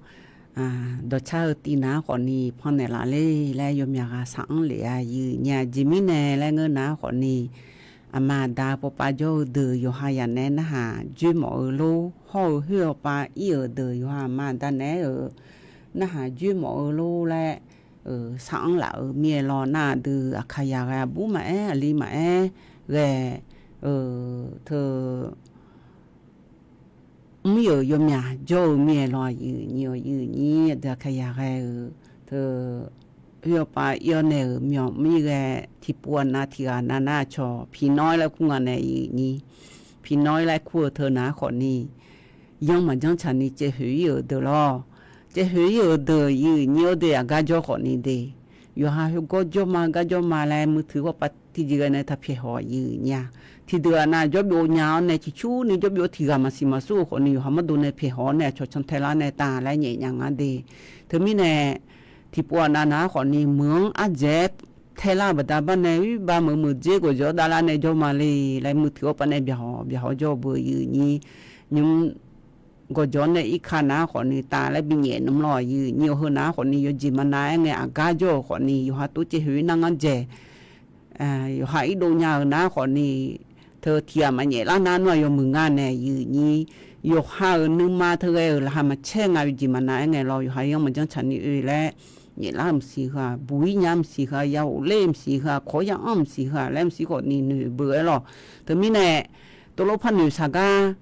Dawqcar-eu tiv nar khawfni pannaeq laf ler laer yawmyaq ghaq saq-anr lef-a, aqyuif aqnyir-aq. Jeq mirnae laer ngeur nar khawfni, aqma aqda pawpav jawr-eu deuq yawqha yaq naeq-aer narhaq joer mawf-eu lor, hawr-eu khoer awpav ir-euq deuq yawqha aqma aqda naeq-aer-euq narhaq joer mawf-eu lor laer saq-anr laf-euq mir-aer lawr. Nar aqdui aqkaqyaq ghae aqbur maqaer, aqli maqaer ghae-eu teu mr-euq yawmyaq jawr-eu mir-aer lawr, aqyuif aqnyir-or. Aqyuif aqnyir aqdui aqkaqyaq ghae-euq teu khoer awpav ir-awr nae-euq myawq mir ghae tiqpov aqnav tiq ghaq nav nar aqcawq piqnawr-ir laer kur nga nae, aqyuif aqnyir. Piqnawr-ir laer kur-eu teu nar khawfni, yanr maqjanr tsaqni caevhoeq-ir-euq deuq lawr. Caevhoeq-ir-euq deuq, aqyuif aqnyir-or, deuq aqgar jawr khawfni de. Yawqha khoergar jawr ma, gar jawr ma laer muiq teuq hawr pav tiqjeq ghae nae taq pyaeq haw, aqyuif aqnyir-aq. Tiqdeuq-aq nav jawrbyov nya-awr nae ciqcurni jawrbyov tiq ghaq maqsiq maqsur-eu khawfni yawqha mawrdo nae pyaeq haw-awr nae aqcawq cantae lar nae taq laer nyaef nya nga de. Teumirnae tiqpov aqnav nar khawfni meuq-anr ardzaeq-aer taelar-eu baqda bar nae, oerbar meuq meuq dzer gawqjawq-awr davlar nae jawr ma le laer muiq teuq hawr pav nae byaqhaw byaqhaw jawr-eu beu, aqyuif aqnyir. Nymr gawqjawq-awr nae irka nar khawfni taq laer binyaef nmr lawr, aqyuif aqnyir-or. Heu nar khawfni yawjeq maqnav-aer ngae aqgar jawr-euq khawfni yawqha tov caevhoeq-ir nar ngar dzaeq yawqha irdov nya-euq nar khawfni, teu tiq ghaq maqnyaef lar nar nmr-aq yawmuiq nga nae, aqyuif aqnyir. Yawqha-euq nuima teu ghae-euq laqkhaq maqcaer nga, yawjeq maqnav-aer ngae lawr. Yawqha yanr maqjanr tsaqni oe laer nyaeflar-eu maqsiq heu-aq, buq-ir nya maqsiq heu-aq, ya ghof ler maqsiq heu-aq, kawq-awr ya anr maqsiq heu-aq laer maqsiq khawfni noeq beu-aer lawr. Teumirnae tovlof par noeq saqgar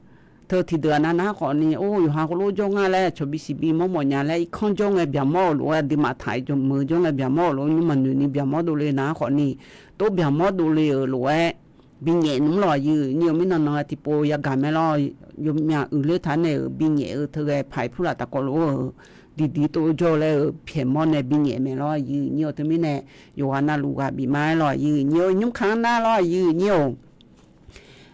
teu tiqdeuq aqnav nar khawfni, or, yawqha khoerlof jawr ngar laer cawq bisiq bimawr mawf nya laer irkanr jawr ngae byaqmawr-euq lof-aer, aqduimaf taq-iq jawq meuq jawr ngae byaqmawr-euq lof-aer, nymr maqnoeq ni byaqmawr dovle nar khawfni, tov byaqmawr dovle-euq lof-aer binyaef nmr lawr, aqyuif aqnyir-or. Mirnan nan-a tiqpov yagaq mae lawr. Yawmyav uiqler taq nae-euq binyaef-eu teu ghae paq-iq purlaf taqkawv lof-euq diqdiq tov jawr laer-euq pyaeq mawr nae binyaef mae lawr, aqyuif aqnyir-or. Teumirnae yawqghaq navluf ghaq bif ma-aer lawr, aqyuif aqnyir-or. Nymrkanq-anr nar lawr, aqyuif aqnyir-or.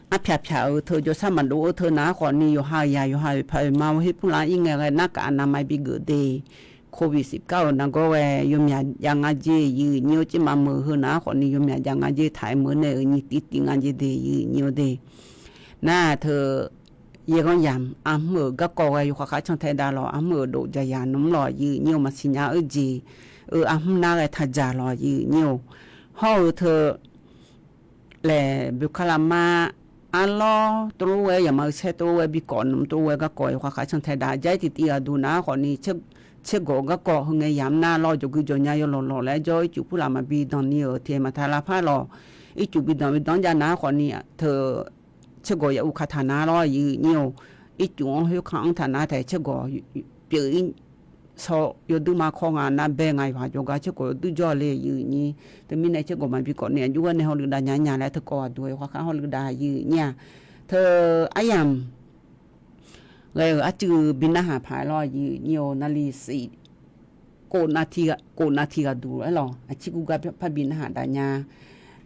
Arpyaq pyaq-euq teu jawrshar maqdov-eu teu nar khawfni yawqha-euq yaq yawqha-euq paq-euq ma-awr her purlaf-anr ir ngae ghae narkaf aqnav ma-aer bigeuq de. Covid siqkar-euq nargawr ghae yawmyaq jav nga jer, aqyuif aqnyir-or. Tser maqmeuq heu nar khawfni yawmyaq jav nga jer, taq-aer meuq nae-euq nyiq tiv tiv nga jer de, aqyuif aqnyir-or de. Nar teu yaerghanr yamq armr-euq garkawv ghae yawkhav khar cantae dav lawq, armr-euq dov dzaqyaq nmr lawq, aqyuif aqnyir-or. Maqsiq nya-eu jeq-euq armr nar ghae taq dzaq lawq, aqyuif aqnyir-or. Hawr-eu teu laeq boeqkar lavmar arlawr tov lof ghae yaqma-eu saer tov lof ghae bikawv nmr tov lof ghae garkawv yawkhav khar cantae dav. Jar-ir tiqtiv ghaqduq nar khawfni tsergawq-eu garkawv heu ngae yamq nar lawr, jawqgui jawqnya yawlawq lawq laer jawr ircuf purlaf maqbi danqni-euq tiq maqtaq lavpar lawq. Ircuf bi danq bi danq-anr jav nar khawfni teu tsergawq yaf uv kataq nar lawr, aqyuif aqnyir-or. Ircuf-anr khoerkanq-anr taq nar taef tsergawq pyeuf-ir saw yawduir ma kawr nga nar bae nga yawqha jawrgar tsergawq yawduir jawr le, aqyuif aqnyir. Teumirnae tsergawq maqbi kawv ni aqjox ghae nae hawluiv dav nya nya laer teu kawv aqduq yawkhav khar hawluiv dav, aqyuif aqnyir-aq. Teu aryamq ghae-euq arcuiv bi narhaq paq-aer lawr, aqyuif aqnyir-or. Navlif shif kof nav tiq ghaq duq-aer lawq, aqcir gurgar parbi narhaq dav nya.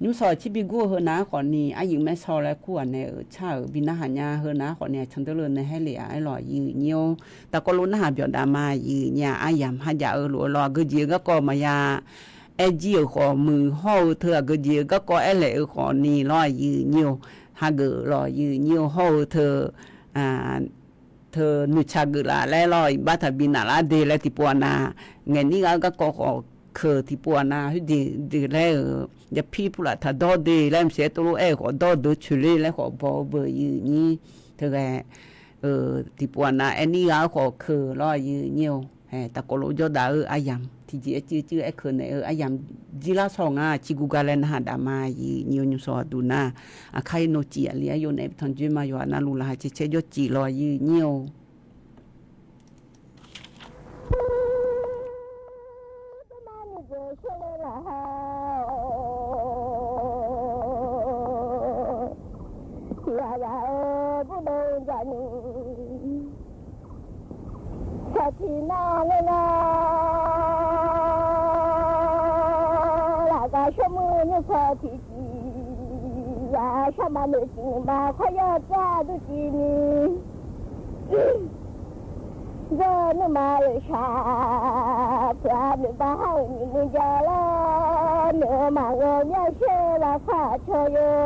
Nymr saw aqcir bi gur-eu heu nav-aer khawfni aryuif maer saw laer kur-aq nae-euq car-euq bi narhaq nya. Heu nav-aer khawfni aqcan deulof nae haer lef-a aer lawq, aqyuif aqnyir-or. Taqkawv lof narhaq byawq dav ma, aqyuif aqnyir-aq. Aryamq ha jav-eu lof-aer lawr, aqgeujeq-eu garkawv maqya aer jir-euq khawf muiq hawr-eu teu aqgeujeq-eu garkawv aer laef-eu khawfni lawr, aqyuif aqnyir-or. Hageuf lawq, aqyuif aqnyir-or. Hawr-eu teu teu noeqtsaq geuflaf laer lawr, iqbax taqbi naflar de laer tiqpov aqnav ngaeq nir ghaq-eu garkawv khawf keuq tiqpov aqnav khoerjeq deuq laer-euq yapir purlaf taqdawr de laer maqsiq-aer tov lof aer-euq khawf dawr deuq coeq ler laer khawf baw-eu beu, aqyuif aqnyir. Teu ghae tiqpov aqnav aer nir ghaq-eu khawf keuq lawr, aqyuif aqnyir-or. Taqkawv lof jawrdav-eu aryamq tiqjeq aer cuiv cuiv aer keuq naeq-eu aryamq jir lar saw ngar aqcir gurgar laer narhaq dav ma, aqyuif aqnyir-or. Nymr saw aqduq nar aqkar ir nov cif aqli aryov naeq bi tanq dzoer ma, yawqha navluf laqkhaq caer caer jawr cif lawq, aqyuif aqnyir-or. Tiq ghaq ghaq-eu burdov jaqni, sawq tiq nar ler lar, lafgaq shawrmuir nymr sawq tiq ciq, yaq shawr ma noeq tiq ma khawr yawr jar dur civ ni. Dzer nuima oeqshaq puq-a noeqba har-euq nyiq muiq jav lar, noeq-eu maqngeur myavsher lafkhoer aqcawq yawr.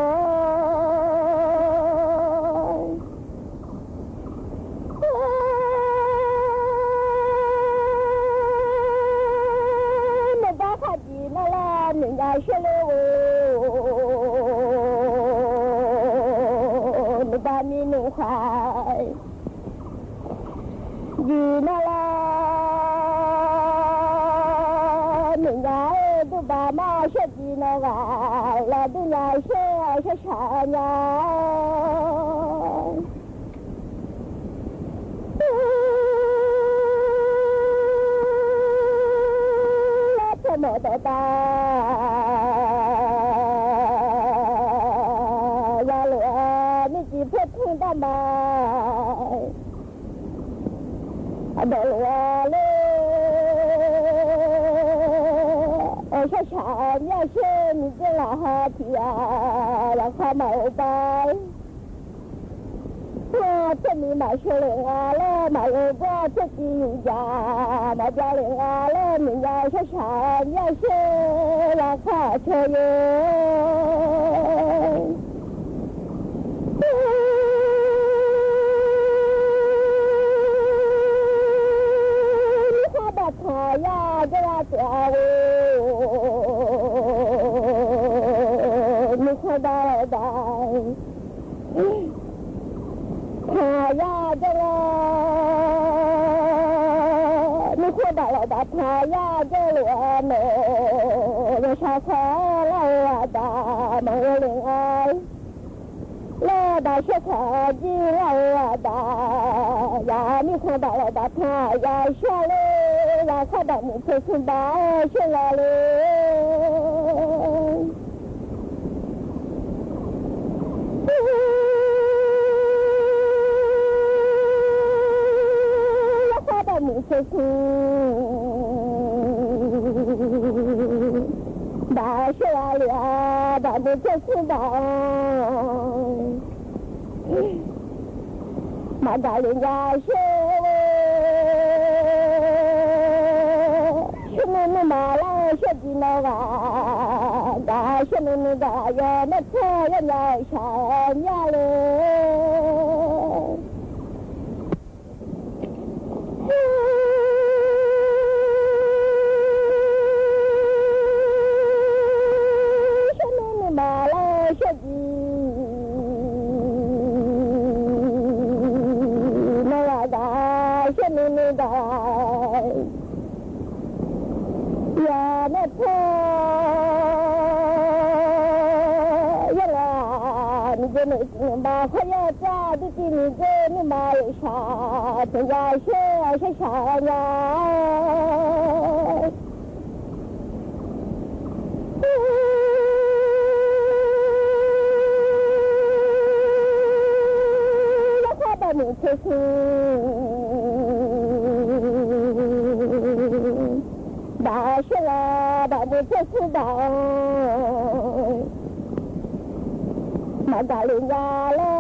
Baqmiq nuqkhaq juq nar lar, miqnya-aer durbaq mar shawr jiq nawq ghaq lafdur nya sher shar shaq nya. Lar tawrmawf dawqdaq yalof-a, mircif paertmr darma aqdawq lof-a ler. Awq shar shaq myavsher miqdzer laqha tiq ghaq laqkhaq maqlof ba. Nar tsermiq maqsheu lef nga laer maqlof gar tserciv yuf jaq maqbyav lef nga laer miqnya shar shaq myavsher laqkhaq caw yo. Mirkhanq baqtanq yar jawrlar taef-a ghoe, mirkhanq baqlawq baq tanq yar jawrlar, mirkhanq baqlawq baq tanq yar jawrlof-a nawq, yawshaq khaw-aer lar-eu aqdaq maqngeur le nga laer daq shawr kaq jir lar-eu aqdaq, yaq mirkhanq baqlawq baq tanq yar shar ler, laqkhaq baqmuiq teu smr baq-aer shar nga le. Laqkhaq baqmuiq teu smr baq shar nga le-a, baqmuiq teu smr baq-a maqgaq le nya sher. Shar nuir nuirma lar-eu shawr jiq nawq ghaq, gaq shar nuir nuir gaq yawq nae tser yawnya-euq shaq-aer myar le. Shar nuir nuirma lar-eu shawr jiq nawq ghaq, gaq shar nuir nuir gaq yawq nae tser yawnya-euq miqdzer nae tiq nmq ma khawr yaer jar dur tiv miqdzer nuirma yawshaq tmq ya sher shar shaq nya. Laqkhaq baqmuiq teu smr baq shar nga, baqmuiq teu smr baq-a maqgaq le nya laer,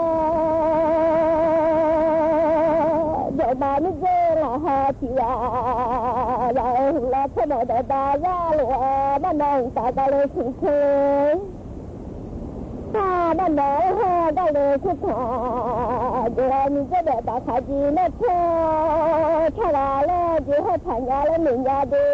jawqma miqdzer laqha tiq ghaq, yaq-euq huiqlar tawrmawf dawqdaq yar lof-a, marnae mqtav gaq le smr teu Nar nawr-aer gharle kurtanq jeq-awr, miqdzeur daef baqkhaq jeq nae tser-awr, tsawrhaq laer jeq hawr taqnya laer noeqnya de.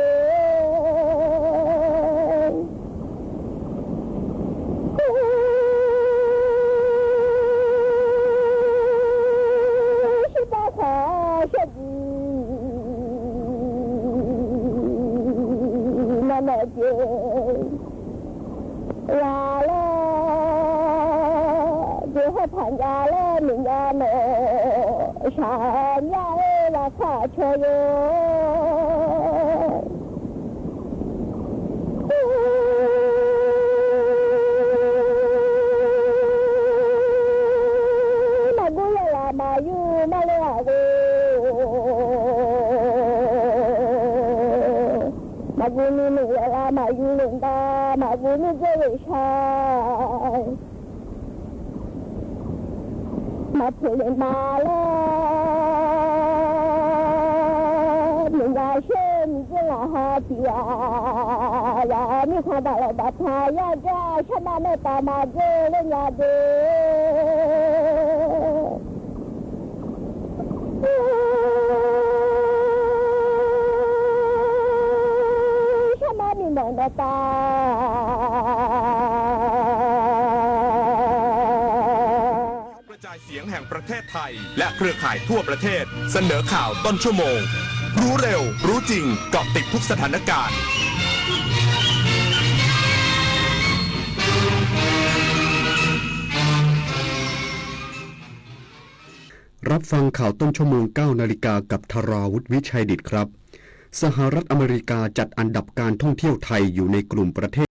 Shirbar khawf shawrjiq nawr nae jeq ghaq laer, jeq hawr taqnya laer noeqnya nawq, shaqnya-aer laqkhaq caw yo. Maqguv yawlaf maqyur marler-aq ghoe, maqguv nuinmq yawlaf maqyur lef ngar, maqguv nuijeq ghoe shar maqpoeq lef ma laer, noeqnya sher miqdzeur laqha tiq ghaq, yaq mirkhanq baqlawq baqtanq yar jar, sharma maertav maqdzeur ler nya de. Sharma miqmawf nawq tav. แห่งประเทศไทย และเครือข่ายทั่วประเทศ เสนอข่าวต้นชั่วโมง รู้เร็ว รู้จริง เกาะติดทุกสถานการณ์ รับฟังข่าวต้นชั่วโมง เก้านาฬิกา กับ ธาราวุธ วิชัยดิษฐ์ ครับ สหรัฐอเมริกาจัดอันดับการท่องเที่ยวไทยอยู่ในกลุ่มประเทศ